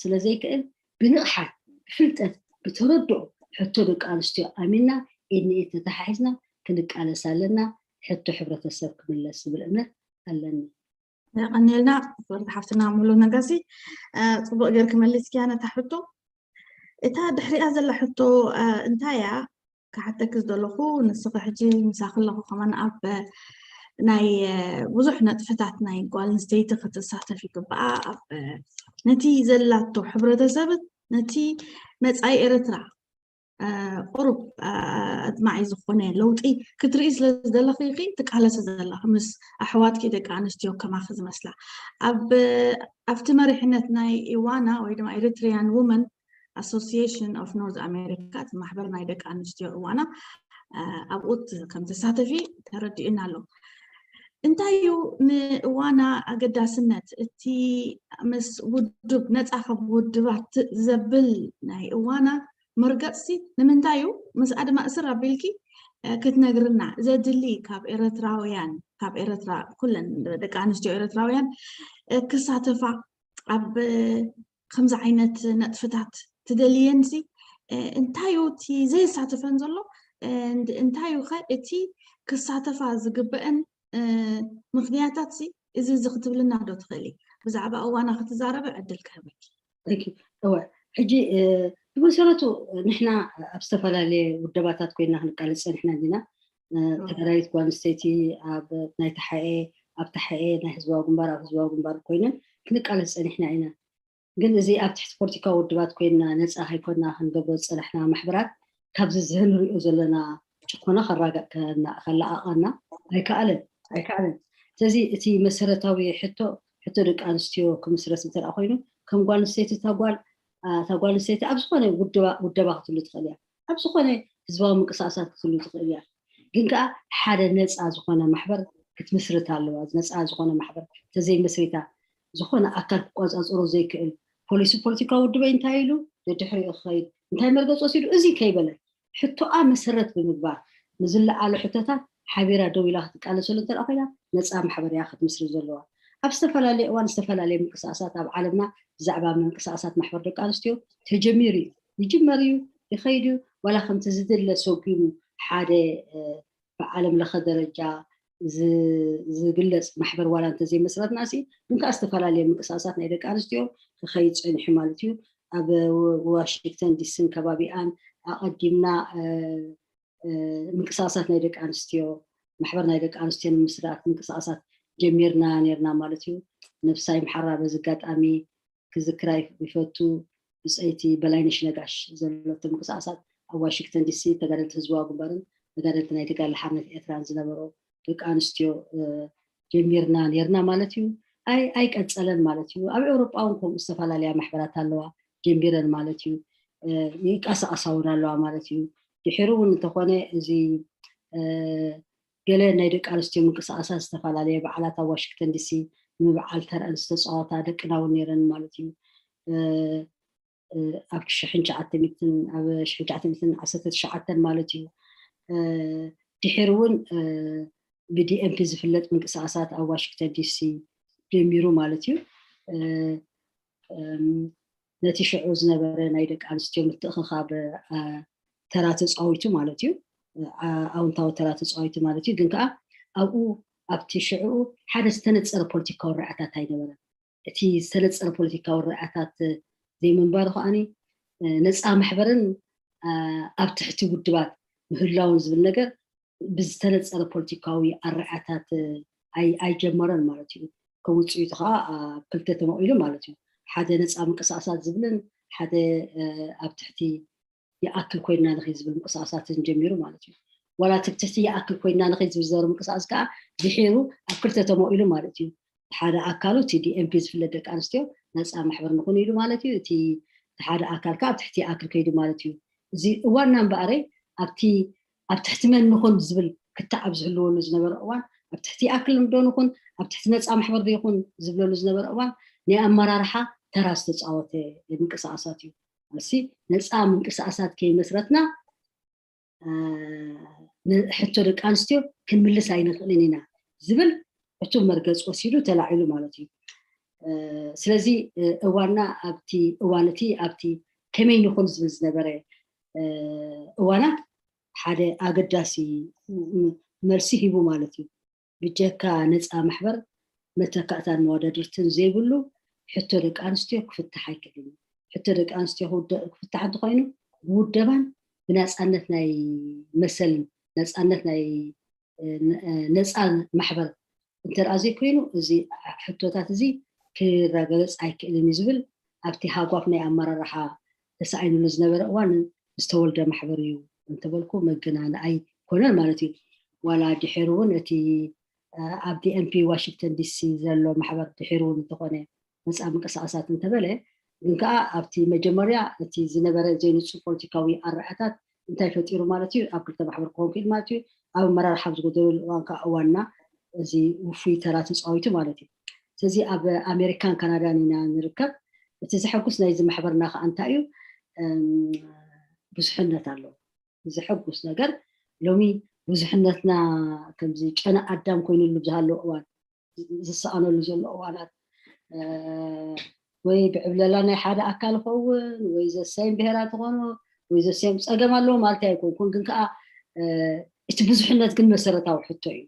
ስለዘይክእል ብንቕሓት ብፍልጠት ብተረድኦ ሕቶ ደቂ ኣንስትዮ ኣሚንና ኢድ ንኢድ ተተሓሒዝና ክንቃለስ ኣለና። ሕቶ ሕብረተሰብ ክምለስ ዝብል እምነት ኣለኒ። የቐንየልና ክብርቲ ሓፍትና ሙሉ ነጋሲ። ፅቡቅ ጌርኪ መሊስኪያ ነታ ሕቶ። እታ ድሕሪኣ ዘላ ሕቶ እንታይ እያ? ክሓተኪ ዝደለኹ ንስኺ ሕጂ ምሳኺ ኣለኹ ከማን ኣብ ናይ ብዙሕ ነጥፍታት ናይ ጓል ኣንስተይቲ ክትሳተፍ ይግብኣ ኣብ ነቲ ዘላቶ ሕብረተሰብ ነቲ መፃኢ ኤርትራ ቁሩብ ኣድማዒ ዝኾነ ለውጢ ክትርኢ ስለ ዝደለኺ ኢኺ ትቃለሲ ዘለኺ ምስ ኣሕዋትኪ ደቂ ኣንስትዮ ከማኺ ዝመስላ ኣብ ኣብቲ መሪሕነት ናይ ኢዋና ወይ ድማ Eritrean Women Association of North America እቲ ማሕበር ናይ ደቂ ኣንስትዮ እዋና ኣብኡ ከም ትሳተፊ ተረዲኡና ኣሎ። እንታይ እዩ ንእዋና ኣገዳስነት እቲ ምስ ውድብ ነፃ ካብ ውድባት ዘብል ናይ እዋና መርገፅሲ ንምንታይ እዩ? ምስኣ ድማ እስር ኣቢልኪ ክትነግርና ዘድሊ ካብ ኤረትራውያን፣ ካብ ኤረትራ፣ ኩለን ደቂ ኣንስትዮ ኤረትራውያን ክሳተፋ ኣብ ከምዚ ዓይነት ነጥፍታት ትደልየንሲ እንታይ እዩ እቲ ዘየሳተፈን ዘሎ? እንታይ እዩ ኸ እቲ ክሳተፋ ዝግበአን ምክንያታት ሲ እዚ እዚ ክትብልና ዶ ትኽእሊ? ብዛዕባ እዋና ክትዛረበ ዕድል ክህበኪ። እወ፣ ሕጂ ብመሰረቱ ንሕና ኣብ ዝተፈላለየ ውደባታት ኮይና ክንቃለፅ ፀኒሕና እንዲና። ተጋዳሊት ጓል ኣንስተይቲ ኣብ ናይ ተሓኤ፣ ኣብ ተሓኤ ናይ ህዝባዊ ግንባር፣ ኣብ ህዝባዊ ግንባር ኮይነን ክንቃለፅ ፀኒሕና ኢና። ግን እዚ ኣብ ትሕቲ ፖለቲካዊ ውድባት ኮይና ነፃ ከይኮና ክንገብሮ ዝፀናሕና ማሕበራት ካብዚ ዝህል ንሪኦ ዘለና ጭኮና ከላኣቐና ኣይከኣለን ኣይከኣለን። ስለዚ እቲ መሰረታዊ ሕቶ ሕቶ ደቂ ኣንስትዮ ክምስረት እንተ ኮይኑ ከም ጓል ኣንስተይቲ እታ ጓል እታ ጓል ኣንስተይቲ ኣብ ዝኾነ ውደባ ክትህሉ ትኽእል እያ። ኣብ ዝኾነ ህዝባዊ ምንቅስቃሳት ክትህሉ ትኽእል እያ። ግን ከዓ ሓደ ነፃ ዝኾነ ማሕበር ክትምስርት ኣለዋ። ነፃ ዝኾነ ማሕበር ተዘይመስሪታ ዝኾነ ኣካል ክቆፃፀሮ ዘይክእል ፖሊሲ ፖለቲካዊ ውድበይ እንታይ ኢሉ ደድሕሪኡ ክኸይድ እንታይ መርገፂ ወሲዱ እዚ ከይበለ ሕቶኣ መሰረት ብምግባር ንዝለዓሉ ሕቶታት ሓቢራ ደው ኢላ ክትቃለሰሉ እንተ ኮይና ነፃ ማሕበር እያ ክትምስርት ዘለዋ። ኣብ ዝተፈላለየ እዋን ዝተፈላለየ ምንቅስቃሳት ኣብ ዓለምና ብዛዕባ ምንቅስቃሳት ማሕበር ደቂ ኣንስትዮ ተጀሚሩ እዩ፣ ይጅመር እዩ፣ ይኸይድ እዩ። ዋላ ከምቲ ዝድለ ሰጉሙ ሓደ ብዓለም ለኸ ደረጃ ዝግለፅ ማሕበር ዋላ እንተዘይመስረትና ሲ ግን ከዓ ዝተፈላለየ ምንቅስቃሳት ናይ ደቂ ኣንስትዮ ክኸይድ ፀኒሑ ማለት እዩ። ኣብ ዋሽንግተን ዲስን ከባቢኣን ኣቐዲምና ምንቅስቃሳት ናይ ደቂ ኣንስትዮ ማሕበር ናይ ደቂ ኣንስትዮ ንምስራት ምንቅስቃሳት ጀሚርና ነርና ማለት እዩ። ነብሳ ይምሓራ በዚ ኣጋጣሚ ክዝክራ ይፈቱ። ብፀይቲ በላይነሽ ነጋሽ ዘለቶ ምንቅስቃሳት ኣብ ዋሽንግተን ዲሲ ተጋደልቲ ህዝባዊ ግንባርን ተጋደልቲ ናይ ተጋድሎ ሓርነት ኤርትራን ዝነበሮ ደቂ ኣንስትዮ ጀሚርና ነርና ማለት እዩ። ኣይ ኣይቀፀለን ማለት እዩ። ኣብ ኤውሮጳ እውን ከምኡ ዝተፈላለያ ማሕበራት ኣለዋ ጀሚረን ማለት እዩ። ይንቀሳቀሳ እውን ኣለዋ ማለት እዩ። ድሕሪ እውን እንተኾነ እዚ ገለ ናይ ደቂ ኣንስትዮ ምንቅስቃሳት ዝተፈላለየ በዓላት ኣብ ዋሽንግተን ዲሲ ንምብዓል ተረአን ዝተፃወታ ደቅና እውን ነይረን ማለት እዩ። ኣብ ሽሕን ትሽዓተ ሚእትን ኣብ ሽሕን ትሽዓተ ሚእትን ዓሰርተ ትሽዓተን ማለት እዩ። ድሕሪ እውን ብዲኤምፒ ዝፍለጥ ምንቅስቃሳት ኣብ ዋሽንግተን ዲሲ ጀሚሩ ማለት እዩ። ነቲ ሽዑ ዝነበረ ናይ ደቂ ኣንስትዮ ምትእኽኻብ ተራ ተፃዊቱ ማለት እዩ። ኣውንታዊ ተራ ተፃዊቱ ማለት እዩ። ግን ከዓ ኣብኡ ኣብቲ ሽዕኡ ሓደ ዝተነፀረ ፖለቲካዊ ርኣታት ኣይነበረን። እቲ ዝተነፀረ ፖለቲካዊ ርኣታት ዘይምንባሩ ከዓኒ ነፃ ማሕበርን ኣብ ትሕቲ ውድባት ምህላውን ዝብል ነገር ብዝተነፀረ ፖለቲካዊ ኣረኣታት ኣይጀመረን ማለት እዩ። ከም ውፅኢቱ ከዓ ኣብ ክልተ ተመቒሉ ማለት እዩ። ሓደ ነፃ ምንቅስቃሳት ዝብልን ሓደ ኣብ ትሕቲ ይኣክል ኮይንና ንኸይድ ዝብል ምንቅስቃሳትን ጀሚሩ ማለት እዩ። ዋላ እቲ ትሕቲ ይኣክል ኮይንና ንኸይድ ዝብል ዝነበረ ምንቅስቃስ ከዓ ድሒሩ ኣብ ክልተ ተመቒሉ ማለት እዩ። ሓደ ኣካሉ እቲ ዲኤምፒ ዝፍለጥ ደቂ ኣንስትዮ ነፃ ማሕበር ንኹን ኢሉ ማለት እዩ። እቲ ሓደ ኣካል ከዓ ኣብ ትሕቲ ይኣክል ከይዱ ማለት እዩ። እዚ እዋንና እምበኣረይ ኣብቲ ኣብ ትሕቲ መን ንኹን ዝብል ክትዕ ኣብ ዝህልወሉ ዝነበረ እዋን ኣብ ትሕቲ ይኣክል ዶ ንኹን ኣብ ትሕቲ ነፃ ማሕበር ዶ ይኹን ዝብለሉ ዝነበረ እዋን ናይ ኣመራርሓ ተራ ዝተፃወተ ምንቅስቃሳት እዩ። እሲ ነፃ ምንቅስቃሳት ከይመስረትና ሕቶ ደቂ ኣንስትዮ ክንምልስ ኣይንኽእልን ኢና ዝብል ዕቱብ መርገፂ ወሲዱ ተላዒሉ ማለት እዩ። ስለዚ እዋንና ኣብቲ እዋን እቲ ኣብቲ ከመይ ንኹን ዝብል ዝነበረ እዋናት ሓደ ኣገዳሲ መልሲ ሂቡ ማለት እዩ። ብጀካ ነፃ ማሕበር መተካእታን መወዳድርትን ዘይብሉ ሕቶ ደቂ ኣንስትዮ ክፍታሕ ኣይክእልን እዩ። ሕቶ ደቂ ኣንስትዮ ክፍታሕ እንተኮይኑ ብውደባን ብናፃነት ናይ መሰልን ናፃነት ናይ ነፃ ማሕበር እንተደኣ ዘይኮይኑ እዚ ሕቶታት እዚ ክረጋገፅ ኣይክእልን እዩ ዝብል ኣብቲ ሃጓፍ ናይ ኣመራርሓ ተሳኢኑሉ ዝነበረ እዋን ዝተወልደ ማሕበር እዩ እንተበልኩ መገናን ኣይኮነን ማለት እዩ። ዋላ ድሕር እውን እቲ ኣብ ዲኤምፒ ዋሽንግተን ዲሲ ዘሎ ማሕበር ድሕር እውን እንተኾነ ነፃ ምንቅስቃሳት እንተበለ ግን ከዓ ኣብቲ መጀመርያ እቲ ዝነበረ ዘይንፁ ፖለቲካዊ ኣረኣታት እንታይ ፈጢሩ ማለት እዩ ኣብ ክልተ ማሕበር ክኾን ክኢል ማለት እዩ። ኣብ ኣመራርሓ ኣብ ዝጎደለሉ እዋን ከዓ እዋንና እዚ ውፉይ ተራ ተፃዊቱ ማለት እዩ። ስለዚ ኣብ ኣሜሪካን ካናዳን ኢና ንርከብ። እቲ ዘሐጉስ ናይዚ ማሕበርና ከዓ እንታይ እዩ? ብዙሕነት ኣለዎ። ዘሐጉስ ነገር ሎሚ ብዙሕነትና ከምዚ ጨና ኣዳም ኮይኑሉ ዝሃለዎ እዋን፣ ዝሰኣነሉ ዘሎ እዋናት፣ ወይ ብዕብለላ ናይ ሓደ ኣካል ይኸውን ወይ ዘሰይም ብሄራት ዝኾኑ ወይ ዘሰይም ጸገም ኣለዎ ማለት ኣይኮንኩን፣ ግን ከዓ እቲ ብዙሕነት ግን መሰረታዊ ሕቶ እዩ።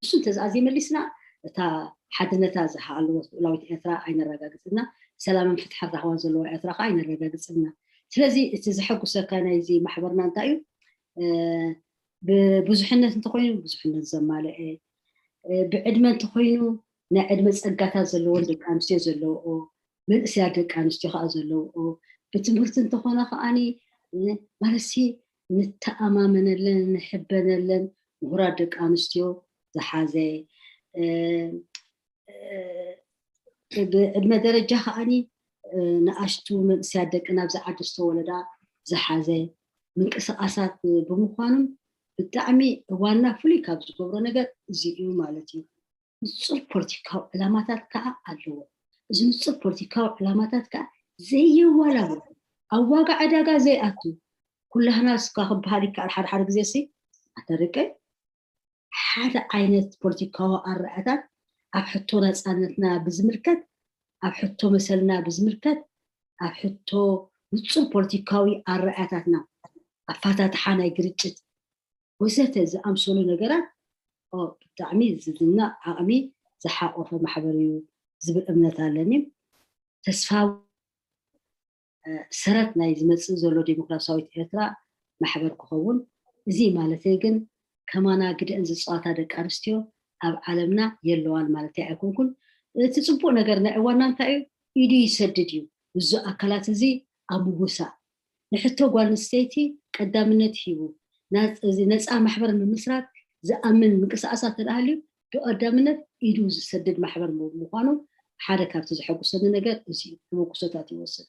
ንሱ እንተዝኣ ዘይመሊስና እታ ሓድነታ ዝሃለወት ልኡላዊት ኤርትራ ኣይነረጋግጽና፣ ሰላምን ፍትሕን ራህዋን ዘለዋ ኤርትራ ከዓ ኣይነረጋግጽና። ስለዚ እቲ ዘሐጉሰካ ናይዚ ማሕበርና እንታይ እዩ? ብብዙሕነት እንተኮይኑ ብዙሕነት ዘማልአ፣ ብዕድመ እንተኮይኑ ናይ ዕድመ ጸጋታት ዘለዎን ደቂ ኣንስትዮ ዘለውኦ፣ መንእሰያት ደቂ ኣንስትዮ ከዓ ዘለውኦ፣ ብትምህርቲ እንተኾነ ከዓኒ ማለትሲ ንተኣማመነለን ንሕበነለን ምሁራት ደቂ ኣንስትዮ ዝሓዘ፣ ብዕድመ ደረጃ ከዓኒ ንኣሽቱ መንእሰያት ደቂ ናብዚ ዓዲ ዝተወለዳ ዝሓዘ ምንቅስቃሳት ብምኳኑ ብጣዕሚ ዋና ፍሉይ ካብ ዝገብሮ ነገር እዚ እዩ ማለት እዩ። ንፁር ፖለቲካዊ ዕላማታት ከዓ ኣለዎ። እዚ ንፁር ፖለቲካዊ ዕላማታት ከዓ ዘየዋላወል ኣብ ዋጋ ዕዳጋ ዘይኣቱ ኩላህና ስካ ክበሃል ይከኣል ሓደ ሓደ ግዜ ሲ ኣተርቀ ሓደ ዓይነት ፖለቲካዊ ኣረኣታት ኣብ ሕቶ ናፃነትና ብዝምልከት ኣብ ሕቶ መሰልና ብዝምልከት ኣብ ሕቶ ንፁር ፖለቲካዊ ኣረኣታትና ኣፋታትሓ ናይ ግርጭት ወዘተ ዝኣምሰሉ ነገራት ብጣዕሚ ዝድነቕ ዓቕሚ ዝሓቆፈ ማሕበር እዩ ዝብል እምነት ኣለኒ። ተስፋ ሰረት ናይ ዝመፅእ ዘሎ ዴሞክራሲያዊት ኤርትራ ማሕበር ክኸውን። እዚ ማለተይ ግን ከማና ግደአን ዝፃወታ ደቂ ኣንስትዮ ኣብ ዓለምና የለዋን ማለተይ ኣይኮንኩን። እቲ ፅቡቅ ነገር ናይ እዋና እንታይ እዩ? ኢዱ ይሰድድ እዩ። እዚ ኣካላት እዚ ኣብ ምውሳእ ንሕቶ ጓል ኣንስተይቲ ቀዳምነት ሂቡ ነፃ ማሕበር ምምስራት ዝኣምን ምንቅስቃሳት ተዳሃልዩ ብቀዳምነት ኢዱ ዝሰድድ ማሕበር ምዃኑ ሓደ ካብቲ ዘሐጉሰኒ ነገር እዚ ተበግሶታት ይወስድ።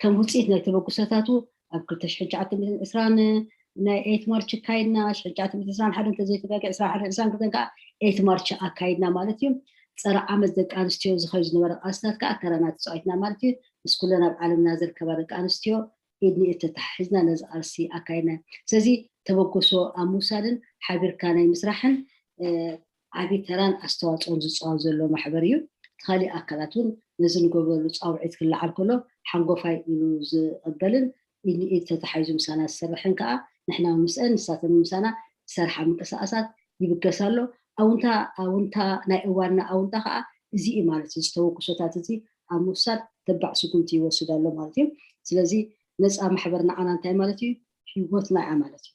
ከም ውፅኢት ናይ ተበግሶታቱ ኣብ ክልተ ሽሕን ትሽዓተ ሚእትን ዕስራን ናይ ኤይት ማርች ኣካይድና፣ ሽሕን ትሽዓተ ሚእትን ዕስራን ሓደን እንተዘይተጋግየ ዕስራን ሓደን ዕስራን ክልተን ከዓ ኤይት ማርች ኣካይድና ማለት እዩ። ፀረ ዓመት ደቂ ኣንስትዮ ዝኸዩ ዝነበረ ቃልስታት ከዓ ተራና ተፃዊትና ማለት እዩ። ምስ ኩለን ኣብ ዓለምና ዝርከባ ደቂ ኣንስትዮ ኢድ ንኢድ ተተሓሒዝና ነዚ ቃልሲ ኣካይድና። ስለዚ ተበግሶ ኣብ ምውሳድን ሓቢርካ ናይ ምስራሕን ዓብዪ ተራን ኣስተዋፅኦን ዝፃወት ዘሎ ማሕበር እዩ። እቲ ካሊእ ኣካላት እውን ነዚ ንገብረሉ ፃውዒት ክለዓል ከሎ ሓንጎፋይ ኢሉ ዝቕበልን ኢድ ንኢድ ተታሓሒዙ ምሳና ዝሰርሕን ከዓ ንሕና ምስአን ንሳተን ምሳና ዝሰርሓ ምንቅስቃሳት ይብገስ ኣሎ። ኣውንታ ኣውንታ ናይ እዋንና ኣውንታ ከዓ እዚ እዩ ማለት እዩ። ዝተወክሶታት እዚ ኣብ ምውሳድ ተባዕ ስጉምቲ ይወስድ ኣሎ ማለት እዩ። ስለዚ ነፃ ማሕበር ንዓና እንታይ ማለት እዩ? ህይወትና እያ ማለት እዩ።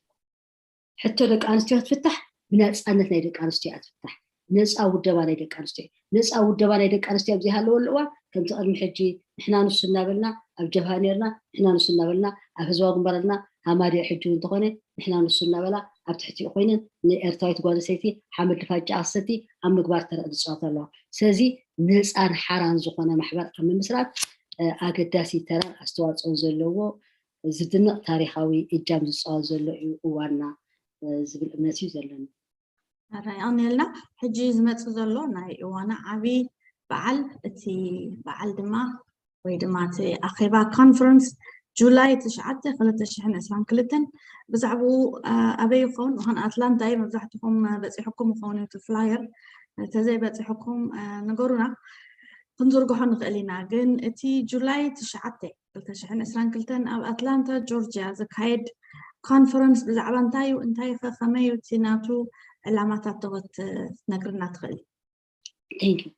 ሕቶ ደቂ ኣንስትዮ ክትፍታሕ ብነፃነት ናይ ደቂ ኣንስትዮ እያ ትፍታሕ። ነፃ ውደባ ናይ ደቂ ኣንስትዮ ነፃ ውደባ ናይ ደቂ ኣንስትዮ ኣብ ዘይሃለወሉ እዋን ከምቲ ቅድሚ ሕጂ ንሕና ንሱ እናበልና ኣብ ጀብሃ ነርና፣ ንሕና ንሱ እናበልና ኣብ ህዝባዊ ግንባር ኣለና። ሃማድያ ሕጂ እውን እንተኾነ ንሕና ንሱ እናበላ ኣብ ትሕቲኡ ኮይነን ንኤርትራዊት ጓል ኣንስተይቲ ሓመድ ድፋጫ ክሰቲ ኣብ ምግባር ተራ ዝፃወታ ኣለዋ። ስለዚ ነፃን ሓራን ዝኾነ ማሕበር ኣብ ምምስራት ኣገዳሲ ተራን ኣስተዋፅኦን ዘለዎ ዝድነቕ ታሪኻዊ እጃም ዝፃወት ዘሎ እዩ እዋንና ዝብል እምነት እዩ ዘለኒ። ኣራይ ኣሜልና ሕጂ ዝመፅእ ዘሎ ናይ እዋና ዓብዪ በዓል እቲ በዓል ድማ ወይ ድማ እቲ ኣኼባ ኮንፈረንስ ጁላይ ትሽዓተ ክልተ ሽሕን ዕስራን ክልተን ብዛዕባኡ ኣበይ ይኸውን? ምዃን ኣትላንታ እዩ። መብዛሕትኹም በፂሕኩም ይኸውን እዩ እቲ ፍላየር። እንተዘይበፂሕኩም ንገሩና ክንዝርግሖ ንኽእል ኢና። ግን እቲ ጁላይ ትሽዓተ ክልተ ሽሕን ዕስራን ክልተን ኣብ ኣትላንታ ጆርጅያ ዝካየድ ኮንፈረንስ ብዛዕባ እንታይ እዩ? እንታይ ኸ ከመይ እዩ? እቲ ናቱ ዕላማታት ተወት ክትነግርና ትኽእል? Thank you።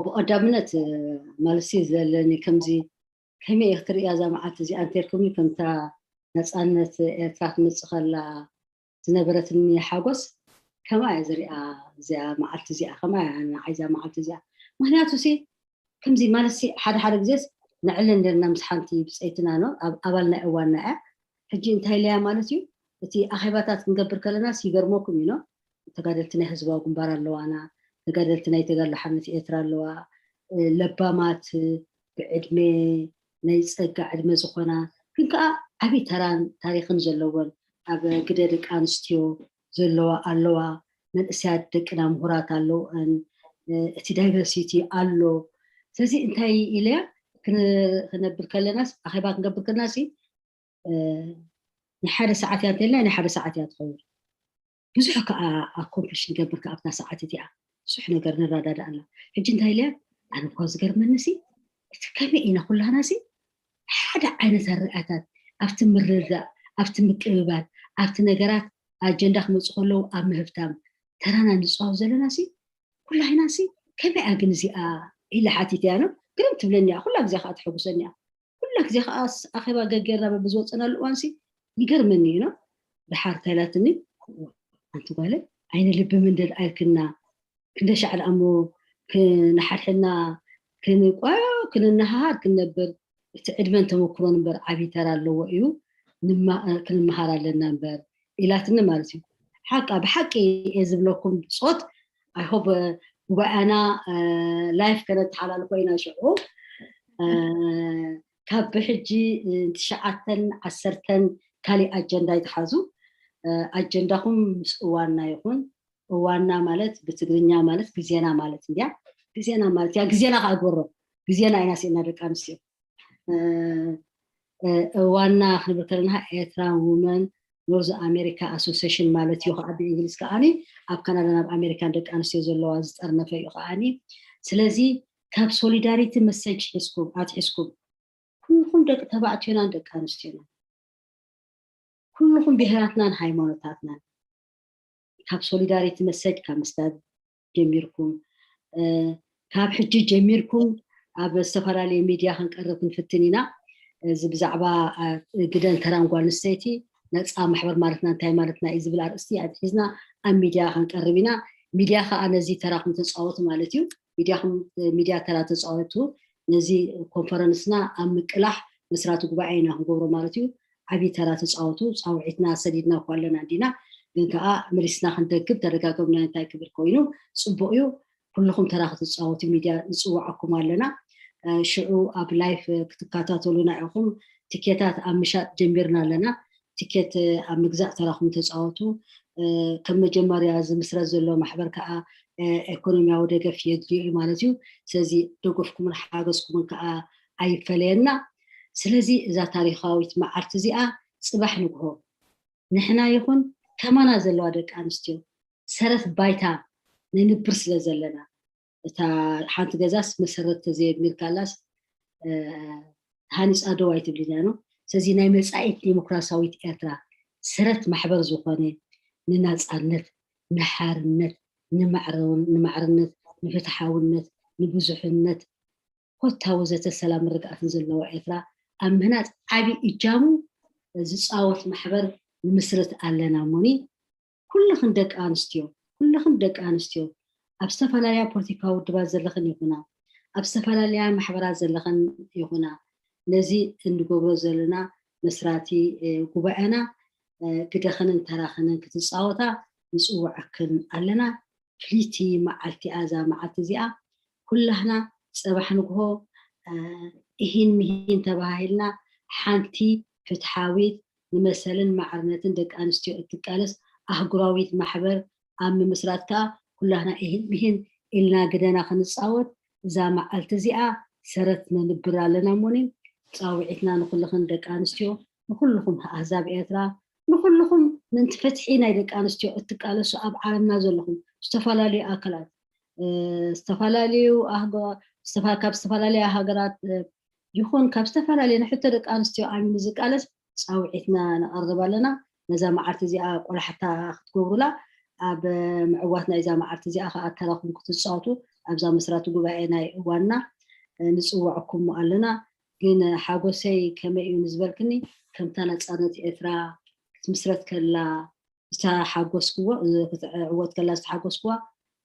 ብቐዳምነት መልሲ ዘለኒ ከምዚ ከመይ እየ ክትርእያ እዛ መዓልቲ እዚኣ እንተልኩምኒ ከምታ ነፃነት ኤርትራ ትመፅእ ከላ ዝነበረትኒ ሓጎስ ከማ እየ ዝሪኣ እዚኣ መዓልቲ እዚኣ ከማ እያ ንዓይ እዛ መዓልቲ እዚኣ ምክንያቱ ሲ ከምዚ ማለት ሲ ሓደ ሓደ ግዜስ ንዕለ ነርና ምስ ሓንቲ ብፀይትና ኖ ኣብ ኣባል ናይ እዋንና እያ ሕጂ እንታይ ኢለያ ማለት እዩ እቲ ኣኼባታት ክንገብር ከለናስ ይገርመኩም እዩ ኖ ተጋደልቲ ናይ ህዝባዊ ግንባር ኣለዋና ተጋደልቲ ናይ ተጋድሎ ሓርነት ኤርትራ ኣለዋ ለባማት ብዕድመ ናይ ፀጋ ዕድመ ዝኾና ግን ከዓ ዓብዪ ተራን ታሪክን ዘለወን ኣብ ግደ ደቂ ኣንስትዮ ዘለዋ ኣለዋ መንእሰያት ደቅና ምሁራት ኣለውአን እቲ diversity ኣሎ ስለዚ እንታይ ኢለያ ክነብር ከለናስ ኣኼባ ክንገብር ከለናሲ እ፣ ንሓደ ሰዓት እያ እንተልና ናይ ሓደ ሰዓት እያ ትኸውን። ብዙሕ ከዓ ኣኮምፕሊሽ ንገብር ከዓ ኣብታ ሰዓት እቲኣ ብዙሕ ነገር ንረዳዳእ ኣላ። ሕጂ እንታይ ኢለ ኣነ እኳ ዝገርመኒ ሲ እቲ ከመይ ኢና ኩላና ሲ ሓደ ዓይነት ኣረኣታት ኣብቲ ምርዳእ ኣብቲ ምቅብባል ኣብቲ ነገራት ኣጀንዳ ክመፁ ከለዉ ኣብ ምህብታም ተራና ንፃወት ዘለና ሲ ኩላይና ሲ ከመይ ግን እዚኣ ኢለ ሓቲት እያ ነው ግርም ትብለኒ እያ። ኩላ ግዜ ከዓ ተሐጉሰኒ እያ። ኩላ ግዜ ከዓ ኣኼባ ገጌርና በብዝወፀናሉ እዋን ሲ ይገርመኒ እዩ ነው ድሓር ታይላትኒ ኣንቲ ጓለ ዓይነ ልቢ ምንድር ኣይልክና ክንደ ሻዕ ደኣ እሞ ክንሓድሕድና ክንቋዮ ክንነሃሃር ክንነብር እቲ ዕድመን ተመክሮን እምበር ዓብዪ ተራ ኣለዎ እዩ። ክንመሃር ኣለና እምበር ኢላትኒ ማለት እዩ። ሓቃ ብሓቂ እየ ዝብለኩም ብፆት ኣይሆብ ጉባኤና ላይፍ ከነተሓላልፎ ኢና ሽዑ ካብ ብሕጂ ትሽዓተን ዓሰርተን ካሊእ ኣጀንዳ ይትሓዙ ኣጀንዳኹም ምስ እዋና ይኹን እዋና ማለት ብትግርኛ ማለት ግዜና ማለት እንዲያ ግዜና ማለት እያ ግዜና ከዓ ግበሮ ግዜና ኢና ስኢና ደቂ ኣንስትዮ እዋና ክንብል ከለና ኤርትራ ውመን ኖርዝ ኣሜሪካ ኣሶሴሽን ማለት እዩ ከዓ ብእንግሊዝ ከዓኒ ኣብ ካናዳን ኣብ ኣሜሪካን ደቂ ኣንስትዮ ዘለዋ ዝጠርነፈ እዩ ከዓኒ ስለዚ ካብ ሶሊዳሪቲ መሰጅ ሒዝኩም ኣትሒዝኩም ኩልኹም ደቂ ተባዕትዮናን ደቂ ኣንስትዮና ኩልኹም ብሄራትናን ሃይማኖታትናን ካብ ሶሊዳሪቲ መሰጅ ካብ ምስዳድ ጀሚርኩም ካብ ሕጂ ጀሚርኩም ኣብ ዝተፈላለየ ሚድያ ክንቀርብ ክንፍትን ኢና እዚ ብዛዕባ ግደን ተራን ጓል ኣንስተይቲ ነፃ ማሕበር ማለትና እንታይ ማለትና እዩ ዝብል ኣርእስቲ ኣትሒዝና ኣብ ሚድያ ክንቀርብ ኢና ሚድያ ከዓ ነዚ ተራኹም ተፃወቱ ማለት እዩ ሚድያ ተራ ተፃወቱ ነዚ ኮንፈረንስና ኣብ ምቅላሕ መስራቲ ጉባኤ ኢና ክንገብሮ ማለት እዩ ዓብዪ ተራ ተፃወቱ ፃውዒትና ሰዲድና እኳ ኣለና እንዲና ግን ከዓ መሊስና ክንደግም ተደጋገምና እንታይ ክብል ኮይኑ ፅቡቅ እዩ ኩልኹም ተራ ክትፃወቱ ሚድያ ንፅዋዓኩም ኣለና ሽዑ ኣብ ላይፍ ክትከታተሉና ኢኹም ትኬታት ኣብ ምሻጥ ጀሚርና ኣለና ትኬት ኣብ ምግዛእ ተራኹም ተፃወቱ ከም መጀመርያ ዝምስረት ዘሎ ማሕበር ከዓ ኢኮኖሚያዊ ደገፍ የድልዮ እዩ ማለት እዩ ስለዚ ደገፍኩምን ሓገዝኩምን ከዓ ኣይፈለየና ስለዚ እዛ ታሪካዊት መዓልቲ እዚኣ ፅባሕ ንግሆ ንሕና ይኹን ከማና ዘለዋ ደቂ ኣንስትዮ ሰረት ባይታ ንንብር ስለ ዘለና እታ ሓንቲ ገዛስ መሰረት ተዘየድሚርካላስ ሃኒፃ ደው ኣይትብልን እያ ነው ስለዚ ናይ መፃኢት ዴሞክራሲያዊት ኤርትራ ሰረት ማሕበር ዝኾነ ንናፃነት ንሓርነት ንማዕርነት ንፍትሓውነት ንብዙሕነት ኮታ ወዘተ ሰላም ርግኣትን ዘለዋ ኤርትራ ኣብ ምህናፅ ዓብዪ እጃሙ ዝፃወት ማሕበር ንምስርት ኣለና እሞኒ ኩልኽን ደቂ ኣንስትዮ ኩልኽን ደቂ ኣንስትዮ ኣብ ዝተፈላለያ ፖለቲካዊ ውድባት ዘለኽን ይኹና ኣብ ዝተፈላለያ ማሕበራት ዘለኽን ይኹና ነዚ እንገብሮ ዘለና መስራቲ ጉባኤና ግደኽንን ተራኽንን ክትፃወታ ንፅውዐክን ኣለና ፍልይቲ መዓልቲ እያ እዛ መዓልቲ እዚኣ ኩላህና ፅባሕ ንግሆ እሂን ምሂን ተባሃሂልና ሓንቲ ፍትሓዊት ንመሰልን ማዕርነትን ደቂ ኣንስትዮ እትቃለስ ኣህጉራዊት ማሕበር ኣብ ምምስራት ከዓ ኩላህና እሂን ምሂን ኢልና ግደና ክንፃወት እዛ መዓልቲ እዚኣ ሰረት ነንብር ኣለና እሞኒ ፃውዒትና ንኩልኽን ደቂ ኣንስትዮ ንኩልኹም ኣህዛብ ኤርትራ ንኩልኹም ምንቲ ፍትሒ ናይ ደቂ ኣንስትዮ እትቃለሱ ኣብ ዓለምና ዘለኹም ዝተፈላለዩ ኣካላት ዝተፈላለዩ ካብ ዝተፈላለያ ሃገራት ይኹን ካብ ዝተፈላለየ ንሕቶ ደቂ ኣንስትዮ ኣሚኑ ዝቃለስ ፃውዒትና ነቐርብ ኣለና ነዛ መዓልቲ እዚኣ ቆላሕታ ክትገብሩላ ኣብ ምዕዋት ናይዛ መዓልቲ እዚኣ ከዓ ተራኹም ክትፃወቱ ኣብዛ መስራቲ ጉባኤ ናይ እዋንና ንፅውዐኩም ኣለና ግን ሓጎሰይ ከመይ እዩ ንዝበልክኒ ከምታ ነፃነት ኤርትራ ክትምስረት ከላ ዝተሓጎስክዎ ክትዕወት ከላ ዝተሓጎስክዋ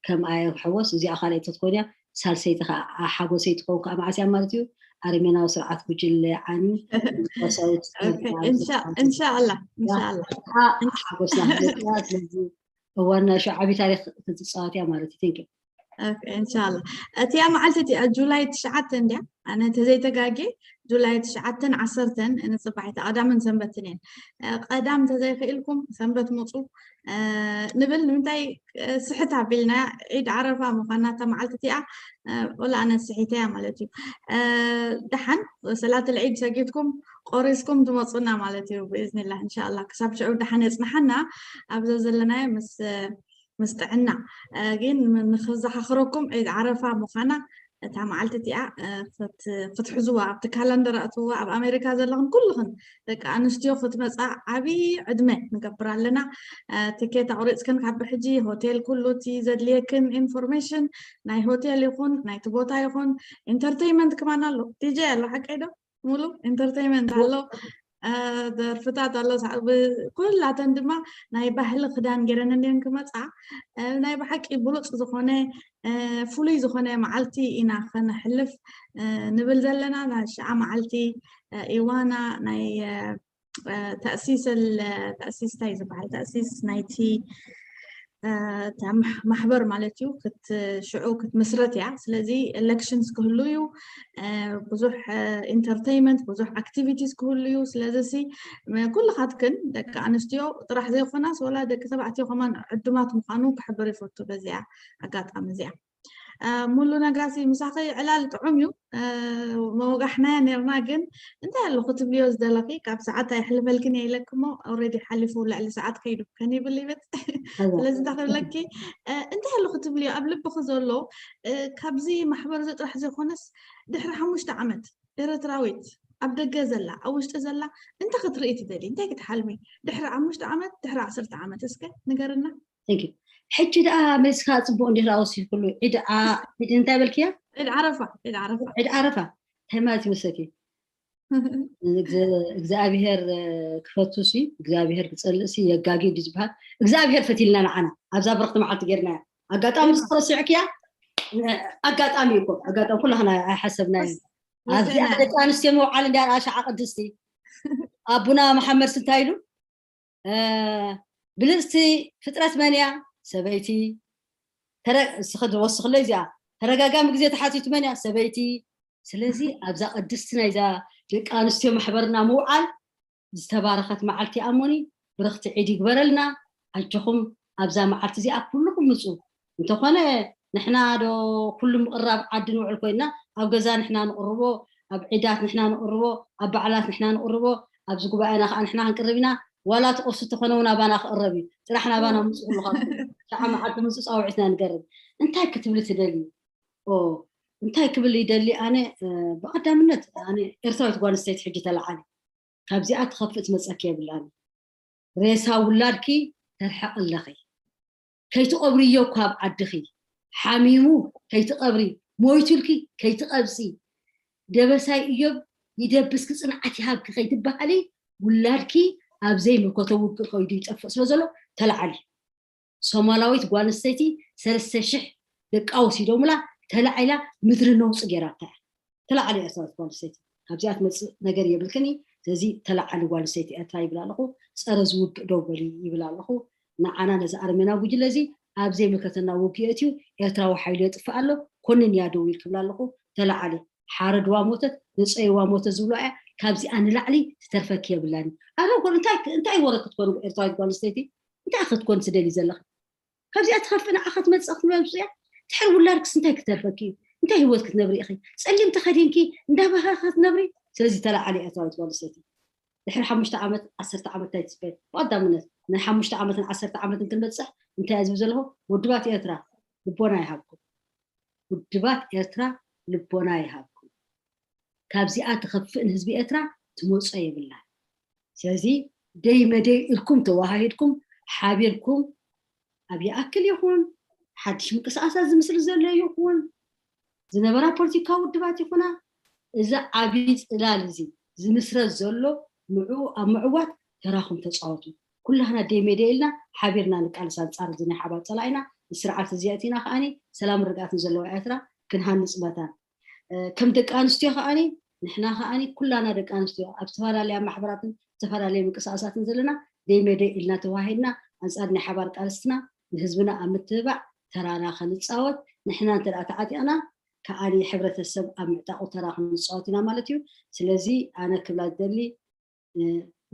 ከም ኣየ ክሕወስ እዚኣ ካልኣይቲ ክትኮን እያ ሳልሰይቲ ከዓ ሓጎሰይ ትኸውን ከዓ መዓስ እያ ማለት እዩ ኣረሜናዊ ስርዓት ጉጅለ ዓሚ እንሻላ እንሻላ ሓጎስና ስለዚ እዋን ናይ ሸዓቢ ታሪክ ክትፃወት እያ ማለት እዩ ቴንክ እንሻላ። እቲያ መዓልቲ እቲኣ ጁላይ ትሽዓተ እንድያ፣ ኣነ እንተዘይተጋጌ ጁላይ ትሽዓተን ዓሰርተን ንፅባሒቲ ቀዳምን ሰንበትን እየን። ቀዳም እንተዘይክኢልኩም ሰንበት ምፁ ንብል። ንምንታይ ስሕት ኣቢልና ዒድ ዓረፋ ምዃና እታ መዓልቲ እቲኣ፣ ወላ ኣነ ስሒተያ ማለት እዩ። ደሓን ሰላት ልዒድ ሰጊድኩም ቆሪስኩም ትመፁና ማለት እዩ ብእዝንላ። እንሻላ ክሳብ ሽዑ ደሓን የፅንሓና። ኣብዛ ዘለናዮ ምስ ምስ ጥዕና ግን ንክዘኻኽረኩም ዒድ ዓረፋ ምዃና እታ መዓልቲ እቲኣ ክትሕዝዋ ኣብቲ ካላንደር ኣእትዋ። ኣብ ኣሜሪካ ዘለኽን ኩልኽን ደቂ ኣንስትዮ ክትመፃ ዓብዪ ዕድመ ንገብር ኣለና። ትኬት ኣቑሪፅክን ካብ ብሕጂ ሆቴል ኩሉ እቲ ዘድልየክን ኢንፎርሜሽን ናይ ሆቴል ይኹን ናይቲ ቦታ ይኹን ኢንተርቴይመንት ክማን ኣሎ። ዲጀይ ኣሎ ሓቀይ ዶ? ሙሉ ኢንተርቴይመንት ኣሎ። ደርፍታት ኣሎ። ኩላተን ድማ ናይ ባህሊ ክዳን ገይረን እንዲን ክመፃ ናይ ብሓቂ ብሉፅ ዝኾነ ፍሉይ ዝኾነ መዓልቲ ኢና ከነሕልፍ ንብል ዘለና። ናይ ሽዓ መዓልቲ ኢዋና ናይ ተእሲስ ተእሲስ እንታይ ዝበሃል ተእሲስ ናይቲ ማሕበር ማለት እዩ። ሽዑ ክትምስረት እያ። ስለዚ ኤሌክሽንስ ክህሉ እዩ፣ ብዙሕ ኢንተርቴይመንት ብዙሕ ኣክቲቪቲስ ክህሉ እዩ። ስለዚ ኩልኻትክን ደቂ ኣንስትዮ ጥራሕ ዘይኮናስ ወላ ደቂ ተባዕትዮ ከማን ዕዱማት ምዃኑ ክሕብር ይፈቱ በዚኣ ኣጋጣሚ እዚኣ። ሙሉ ነጋሲ ምሳኺ ዕላል ጥዑም እዩ። መወጋሕናያ ነርና ግን እንታይ ኣሎ ክትብልዮ ዝደለኺ? ካብ ሰዓት ኣይሕልፈልክን እየ ኢለክሞ ኦልሬዲ ሓሊፉ ልዕሊ ሰዓት ከይዱ ከን ይብል ይበት። ስለዚ እንታይ ክብለኪ እንታይ ኣሎ ክትብልዮ ኣብ ልብኺ ዘሎ? ካብዚ ማሕበር እዚ ጥራሕ ዘይኮነስ ድሕሪ ሓሙሽተ ዓመት ኤረትራዊት ኣብ ደገ ዘላ ኣብ ውሽጢ ዘላ እንታይ ክትርኢ ትደሊ? እንታይ ክትሓልሚ? ድሕሪ ሓሙሽተ ዓመት ድሕሪ ዓሰርተ ዓመት እስከ ንገርና። ሕጂ ደኣ መሊስካ ፅቡቅ እንዲህ ወሲድኩሉ ዒድ እንታይ በልክያ? ዒድ ዓረፋ። ዒድ ዓረፋ። ዒድ ዓረፋ እንታይ ማለት ይመስለኪ? እግዚኣብሔር ክፈቱ ሲ እግዚኣብሔር ክፀልእ ሲ የጋጊ ዲ ዝበሃል እግዚኣብሔር ፈቲልና ንዓና ኣብዛ ብርክቲ መዓልቲ ጌርናያ። ኣጋጣሚ ዝክረሲዕክያ ኣጋጣሚ ይኮ ኣጋጣሚ ኩላክና ኣይሓሰብናዮ። ኣብዚኣ ደቂ ኣንስትዮ ምውዓል እንዲያ ኣሻዓ ቅድስቲ ኣቡና መሓመድ ስንታይ ኢሉ ብልፅቲ ፍጥረት መን እያ? ሰበይቲ። እስኺ ወስኽለይ እዚኣ ተደጋጋሚ ግዜ ተሓቲቱ መን እያ? ሰበይቲ። ስለዚ ኣብዛ ቅድስቲ ናይዛ ደቂ ኣንስትዮ ማሕበርና ምውዓል ዝተባረኸት መዓልቲ ኣሞኒ ብርኽቲ ዒድ ይግበረልና። ኣጆኹም ኣብዛ መዓልቲ እዚኣ ኩልኹም ምፁ። እንተኾነ ንሕና ዶ ኩሉ ምቕራብ ዓዲ ንውዕል ኮይና ኣብ ገዛ ንሕና ንቕርቦ ኣብ ዒዳት ንሕና ንቕርቦ ኣብ በዓላት ንሕና ንቕርቦ ኣብዚ ጉባኤና ከዓ ንሕና ክንቅርብ ኢና። ዋላ እቲ ቁርሲ እንተኾነ እውን ኣባና ክቕረብ እዩ። ጥራሕ ናባና ምፁ ኩልኻትኩም። ሸዓ መዓልቲ ምፁ ፃውዒትና ንገርብ። እንታይ ክትብሊ ትደልዩ? ኦ እንታይ ክብል ይደሊ ኣነ ብቐዳምነት ኣነ ኤርትራዊት ጓል ኣንስተይቲ ሕጂ ተለዓሊ ካብዚኣ ትኸፍእ ትመፀኪ የብላን። ሬሳ ውላድኪ ተርሕቂ ኣለኺ። ከይትቐብርዮ እኳ ኣብ ዓድኺ ሓሚሙ ከይትቐብሪ ሞይቱልኪ ከይትቐብፂ ደበሳይ እዮብ ይደብስኪ ፅንዓት ይሃብኪ ከይትበሃሊ ውላድኪ ኣብ ዘይምልከቶ ውግእ ከይዱ ይጠፍእ ስለ ዘሎ ተለዓሊ። ሶማላዊት ጓል ኣንስተይቲ ሰለስተ ሽሕ ደቃ ወሲዶምላ ተላዒላ ምድሪ ነውፂ ገይራታ እያ። ተላዓሊ ኤርትራዊት ጓል ኣንስተይቲ ካብዚኣ ትመፅእ ነገር የብልክን እዩ። ስለዚ ተላዓሊ ጓል ኣንስተይቲ ኤርትራ ይብል ኣለኹ። ፀረ ዝውግእ ደው በሊ ይብል ኣለኹ። ንዓና ነዚ ኣረሜናዊ ጉጅለ እዚ ኣብ ዘይምልከተና ውግእ የእትዩ ኤርትራዊ ሓይሉ የጥፍእ ኣሎ። ኮንን እያ ደው ኢል ክብል ኣለኹ። ተላዓሊ ሓረድዋ ሞተት ንፀይዋ ሞተት ዝብሉ እያ። ካብዚኣ ንላዕሊ ትተርፈኪ የብላን። ኣረ እንታይ እንታይ ወረ ክትኮኑ ኤርትራዊት ጓል ኣንስተይቲ እንታይ ክትኮን ትደሊ ዘለኺ? ካብዚኣ ትኸፍእ ንዓኻ ትመፅእ ክትመፅእ እያ። ድሕሪ ውላድክስ እንታይ ክተርፈኪ እዩ? እንታይ ህይወት ክትነብሪ ኢኺ? ፀሊም ተኸዲንኪ እንዳበኸ ክትነብሪ። ስለዚ ተለዓሊ ኤርትራዊት ጓል ኣንስተይቲ ድሕሪ ሓሙሽተ ዓመት ዓሰርተ ዓመት እንታይ ትፅበ? ብቐዳምነት ናይ ሓሙሽተ ዓመትን ዓሰርተ ዓመትን ክንበፅሕ እንታይ እያ ዝብል ዘለኹ? ውድባት ኤርትራ ልቦና ይሃብኩም። ውድባት ኤርትራ ልቦና ይሃብኩም። ካብዚኣ ትኸፍእ ንህዝቢ ኤርትራ ትመፆ የብላን። ስለዚ ደይ መደይ ኢልኩም ተወሃሂድኩም ሓቢርኩም ኣብ ይኣክል ይኹን ሓድሽ ምንቅስቃሳት ዝምስል ዘሎ ይኹን ዝነበራ ፖለቲካዊ ውድባት ይኹና እዚ ዓብዪ ፅላል እዚ ዝምስረት ዘሎ ንዕኡ ኣብ ምዕዋት ተራኹም ተፃወቱ። ኩላህና ደይ መደይ ኢልና ሓቢርና ንቃልስ ኣንፃር እዚ ናይ ሓባር ፀላኢና ንስርዓት እዚ ኣእቲና ከዓኒ ሰላም ርግኣትን ዘለዋ ኤርትራ ክንሃንፅ መታን ከም ደቂ ኣንስትዮ ከዓኒ ንሕና ከዓኒ ኩላና ደቂ ኣንስትዮ ኣብ ዝተፈላለያ ማሕበራትን ዝተፈላለየ ምንቅስቃሳትን ዘለና ደይ መደይ ኢልና ተዋሂድና ኣንፃር ናይ ሓባር ቃልስትና ንህዝብና ኣብ ምትብባዕ ተራና ከንፃወት ንሕና እንተ ደኣ ተዓጢቕና፣ ከዓኒ ሕብረተሰብ ኣብ ምዕጣቑ ተራ ክንጻወት ኢና ማለት እዩ። ስለዚ ኣነ ክብላ ዝደሊ፣ እ፣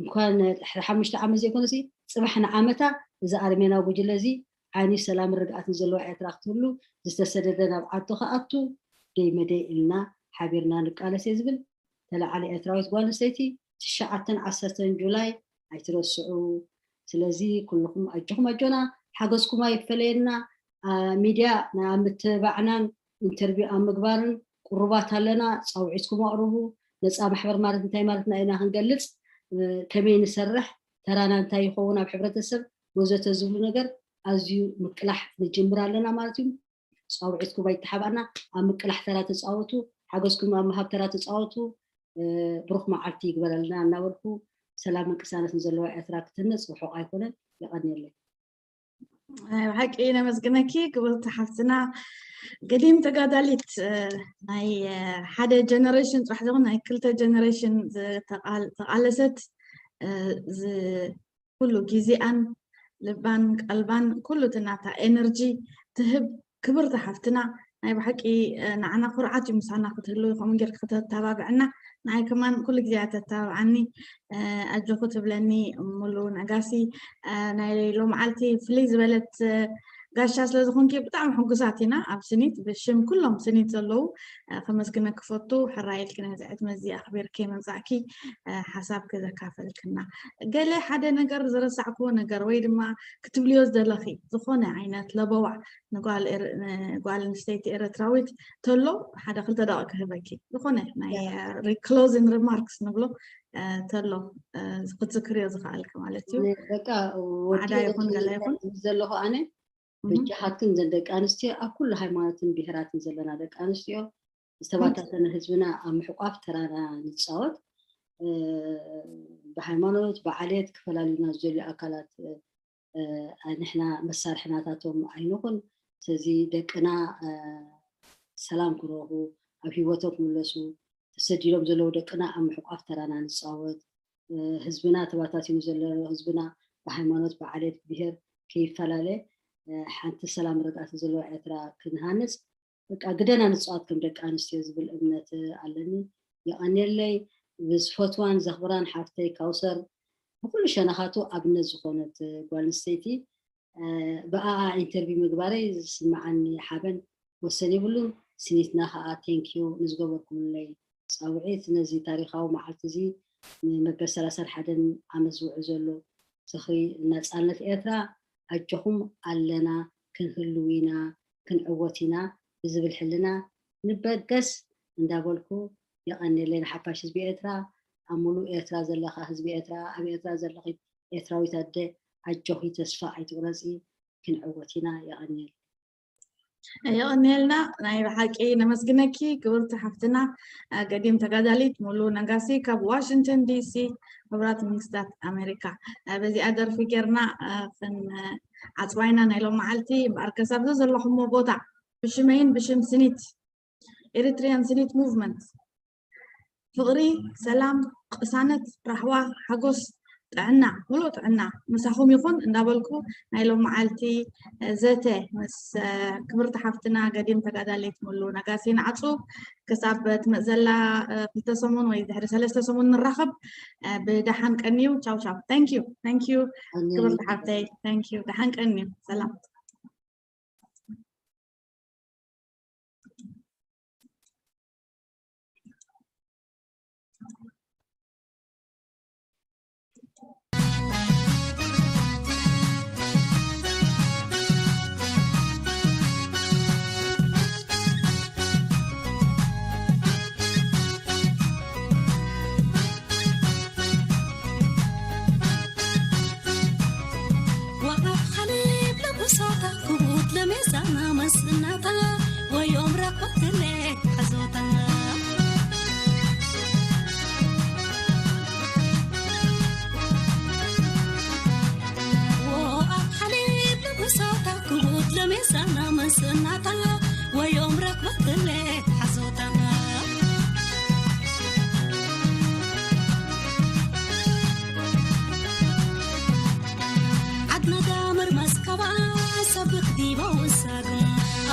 እንኳን ድሕሪ ሓሙሽተ ዓመት ዘይኮነሲ፣ ጽባሕ ንዓመታ እዚ ኣርሜናዊ ጉጅለ እዚ ዓይኒ ሰላምን ርግኣትን ዘለዋ ኤርትራ ክትህሉ፣ ዝተሰደደ ናብ ዓዱ ክኣቱ፣ ደይ መደይ ኢልና ሓቢርና ንቃለስ እየ ዝብል። ተለዓሊ ኤርትራዊት ጓል ኣንስተይቲ፣ ትሽዓተን ዓሰርተን ጁላይ ኣይትረስዑ። ስለዚ ኩልኹም ኣጆኹም ኣጆና፣ ሓገዝኩም ኣይፈለየና። አ፣ ሚድያ ኣብ ምትብባዕናን ኢንተርቪው ኣብ ምግባርን ቅሩባት ኣለና። ጻውዒትኩም ኣቕርቡ። ነጻ ማሕበር ማለት እንታይ ማለትና ኢና ክንገልጽ፣ እ፣ ከመይ ንሰርሕ፣ ተራና እንታይ ይኸውን ኣብ ሕብረተሰብ ወዘተ ዝብሉ ነገር ኣዝዩ ምቅላሕ ንጅምር ኣለና ማለት እዩ። ጻውዒትኩም ኣይተሓባእና፣ ኣብ ምቅላሕ ተራ ተጻወቱ፣ ሓገዝኩም ኣብ ምሃብ ተራ ተጻወቱ። እ፣ ብሩኽ መዓልቲ ይግበረልና እናበልኩ፣ ሰላምን ቅሳነትን ዘለዋ ኤርትራ ክትህነጽ ርሑቕ ኣይኮነን። የቐንየለይ። ናይ ብሓቂ ነመስግነኪ ክብርቲ ሓፍትና። ገዲም ተጋዳሊት፣ እ፣ ናይ፣ እ፣ ሓደ ጀነሬሽን ጥራሕ ዘይኮነ ናይ ክልተ ጀነሬሽን ዝተቓል-፣ ተቓለሰት፣ እ፣ ዝ-፣ ኩሉ ግዜኣን ልባን ቀልባን ኩሉ እቲ ናታ ኤነርጂ ትህብ ክብርቲ ሓፍትና። ናይ ብሓቂ፣ እ፣ ንዓና ኩርዓት እዩ ምሳና ክትህልዊ፣ ከምኡ ጌርኪ ክተተባብዕና። ንዓይ ከማን ኩሉ ግዜ እያ ተተባብዓኒ፣ እ፣ ኣጆኹ ትብለኒ። ሙሉ ነጋሲ፣ እ፣ ናይ ሎመዓልቲ ፍልይ ዝበለት፣ እ፣ ጋሻ ስለ ዝኾንኪ ብጣዕሚ ሕጉሳት ኢና። ኣብ ስኒት ብሽም ኩሎም ስኒት ዘለዉ፣ እ፣ ከመስግነኪ ክፈቱ። ሕራይ ኢልኪ ነዚ ዕድመ እዚ ኣኽቢርኪ ምምጻእኪ፣ እ፣ ሓሳብኪ ዘካፈልክና። ገለ ሓደ ነገር ዝረሳዕክዎ ነገር ወይ ድማ ክትብልዮ ዝደለኺ ዝኾነ ዓይነት ለበዋ ንጓል ኤር-፣ ንጓል ኣንስተይቲ ኤርትራዊት ተሎ ሓደ ክልተ ደቂቕ ክህበኪ። ዝኾነ ናይ፣ ያ። እ፣ ሪ-፣ ክሎዚንግ ሪማርክስ ንብሎ፣ እ፣ ተሎ፣ እ፣ ክትዝክርዮ ዝኸኣልኪ ማለት እዩ። ን-፣ በቃ ወዲ ማዕዳ ይኹን ገለ ይኹን። ምስ ዘለኹ ኣነ እህ። በጃኻትክን ዘን ደቂ ኣንስትዮ ኣብ ኩሉ ሃይማኖትን ብሄራትን ዘለና ደቂ ኣንስትዮ ዝተባታተነ ህዝብና ኣብ ምሕቋፍ ተራና ንጻወት። እ፣ ብሃይማኖት፣ ብዓሌት ክፈላልዩና ዝደልዩ ኣካላት፣ እ፣ እ፣ ንሕና መሳርሒ ናታቶም ኣይንኹን። ስለዚ ደቅና፣ እ፣ ሰላም ክረኽቡ፣ ኣብ ህይወቶም ክምለሱ፣ ተሰዲዶም ዘለዉ ደቅና ኣብ ምሕቋፍ ተራና ንጻወት። እ፣ ህዝብና ተባታቲኑ ዘሎ ህዝብና ብሃይማኖት፣ ብዓሌት፣ ብብሄር ከይፈላለ፣ እ፣ ሓንቲ ሰላም ርግኣት ዘለዋ ኤርትራ ክንሃንጽ በቃ ግደና ንጻወት ከም ደቂ ኣንስትዮ ዝብል እምነት ኣለኒ። የቐንየለይ። ብዝፈትዋን ዘኽብራን ሓፍተይ ካውሰር፣ ብኩሉ ሸነኻቱ ኣብነት ዝኾነት ጓል ኣንስተይቲ፣ እ፣ ብኣኣ ኢንተርቪው ምግባረይ ዝስምዓኒ ሓበን ወሰን የብሉን። ስኒትና ኸኣ ቴንኪዩ ንዝገበርኩምለይ ጻውዒት፣ ነዚ ታሪኻዊ መዓልቲ እዚ ንመበል ሰላሳን ሓደን ዓመት ዝውዕል ዘሎ ዝኽሪ ናጻነት ኤርትራ፣ ኣጆኹም ኣለና፣ ክንህልው ኢና፣ ክንዕወት ኢና ብዝብል ሕልና ንበገስ እንዳበልኩ የቐንየለይ። ንሓፋሽ ህዝቢ ኤርትራ፣ ኣብ ሙሉእ ኤርትራ ዘለኻ ህዝቢ ኤርትራ፣ ኣብ ኤርትራ ዘለኺ ኤርትራዊት ኣደ፣ ኣጆኺ ተስፋ ኣይትቑረጺ፣ ክንዕወት ኢና። የቐንየለይ። የቐንየልና። ናይ ብሓቂ ነመስግነኪ ክብርቲ ሓፍትና፣ አ፣ ገዲም ተጋዳሊት ሙሉ ነጋሲ ካብ ዋሽንግተን ዲሲ፣ ሕቡራት መንግስታት ኣሜሪካ። አ፣ በዚኣ ደርፊ ጌርና፣ አ፣ ክን-፣ ዓጽዋ ኢና ናይ ሎም መዓልቲ። እምበኣር ከሳብ ዘለኹሞ ቦታ ብሽመይን ብሽም ስኒት፣ ኤሪትሪያን ስኒት ሙቭመንት፣ ፍቕሪ፣ ሰላም፣ ቅሳነት፣ ራህዋ፣ ሓጎስ፣ ጥዕና፣ ሙሉእ ጥዕና ምሳኹም ይኹን እንዳበልኩ፣ ናይ ሎም መዓልቲ፣ እ፣ ዘተ ምስ፣ እ፣ ክብርቲ ሓፍትና ገዲም ተጋዳሊት ሙሉ ነጋሲ ንዓጹ። ክሳብ ትመጽእ ዘላ፣ እ፣ ክልተ ሰሙን ወይ ድሕሪ ሰለስተ ሰሙን ንራኸብ። እ፣ ብደሓን ቀንዩ። ቻው ቻው። Thank you። Thank you። ክብርቲ ሓፍተይ። Thank you። ደሓን ቀንዩ። ሰላም።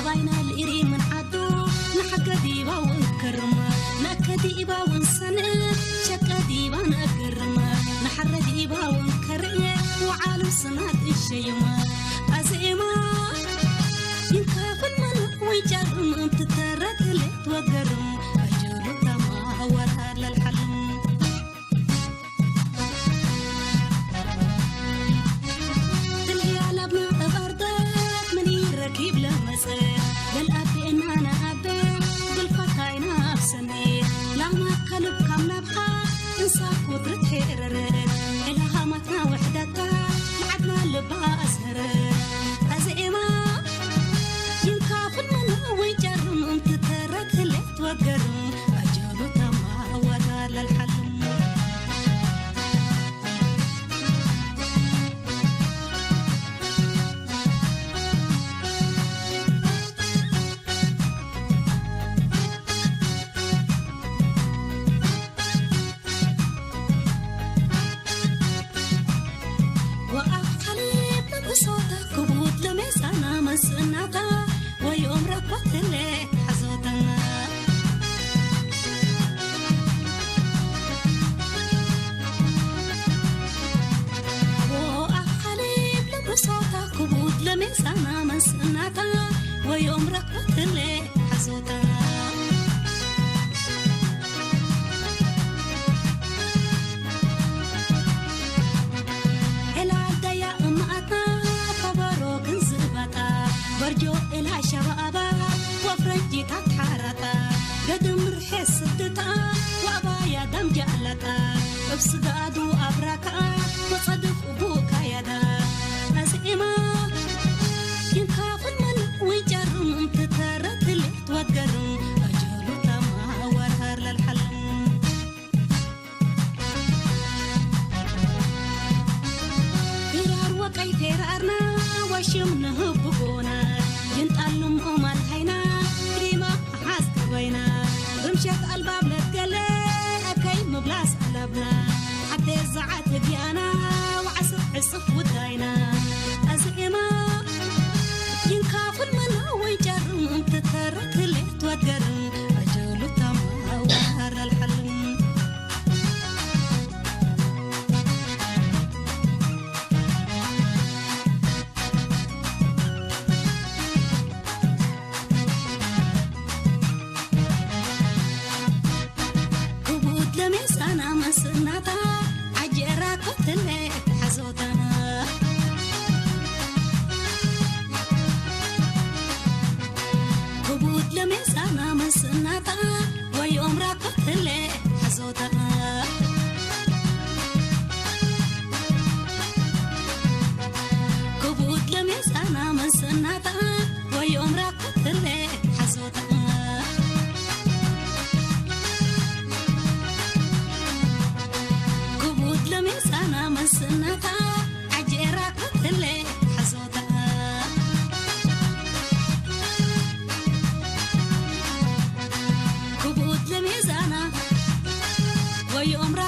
ኣይና ልኢሪ ምን ዓዱ ንሓገ ዲባ እውን ክርም፣ ነከ ዲባ እውን ሰንእ፣ ሸቀ ዲባ ነግርም፣ ንሓረ ዲባ እውን ከርእ፣ ወዓሉ ስናት እሸዩም። ኣዜማ ይንካፍል መን ወይ ጃርም፣ እንትተረት ሌት ወገርም፣ ኣጀሉ ተማ ወራር ለልሓልም። ትልያ ላብና እባርደት ምን ይረኪብ ለመጸ፣ ለልኣቤና ነኣበ፣ ብልፋታይና ኣብሰነ፣ ላማ ከልብ ካብ ናብኻ፣ እንሳ ኩትርት ሄረረ፣ ዕላሃማትና ወሕደታ፣ ንዓድና ልባ ኣስረ። ኣዜማ ይንካፍል መን ወይ ጃርም፣ እንትተረት ህሌት ወገርም፣ ኣጀሉ ተማ ወራር ለልሓልም። ወኣኻሊ ብብሶታ ክቡት ለሜሳና መስናታ ወዮም ረኮትለ ሓዞታ። ወኣኻሊ ብብሶታ ክቡት ለሜሳና መስናታ ወዮም ረኮትለ ሓዞታ። ዕላል ደያ እማኣታ ከበሮ ክንዝባጣ፣ በርጆ እላ ሸባባ ወፍረንጂታት ሓራጣ፣ ገድም ርሐ ስድታ ወኣባያ ዳም ጃላጣ፣ እብ ስጋዱ ኣብራካ ወጸድፍ ቡካያዳ። ኣዝዒማ ይንካፍል መን ወይንጨርም፣ ትተረት ሌት ወገርም፣ ኣጀሉ ተማ ወርሃር ለልሓልም። ፊራር ወቀይ ፌራርና ወሽም ንህብጎና፣ ይንጣልም ኦማል ሃይና፣ ሪማ ሓዝ ክበይና፣ ብምሸት ኣልባብ ለትገለ፣ ኣከይ ምብላስ ኣለብና፣ ሓቴ ዘዓት ህግያና፣ ወዓስብ ዕስፍ ውዳይና፣ ኣዝዒማ ይንካፍል መን ወይንጨርም፣ ትተረት ሌት ወገርም፣ ኣጀሉ ተማ ወርሃር ለልሓልም። ክቡት ለሜሳና መስናታ፣ ዓጀራ ኮትለ ሓዞታና። ክቡት ለሜሳና መስናታ፣ ወይ ኦምራ ኮትለ ሓዞታና። ክቡት ለሜሳና መስናታ፣ ወይ ኦምራ ኮትለ ሓዞታና። ክቡት ለሜሳና መስናታ፣ ዓጀራ ኮትለ ሓዞታ። ክቡት ለሜሳና ወይ ኦምራ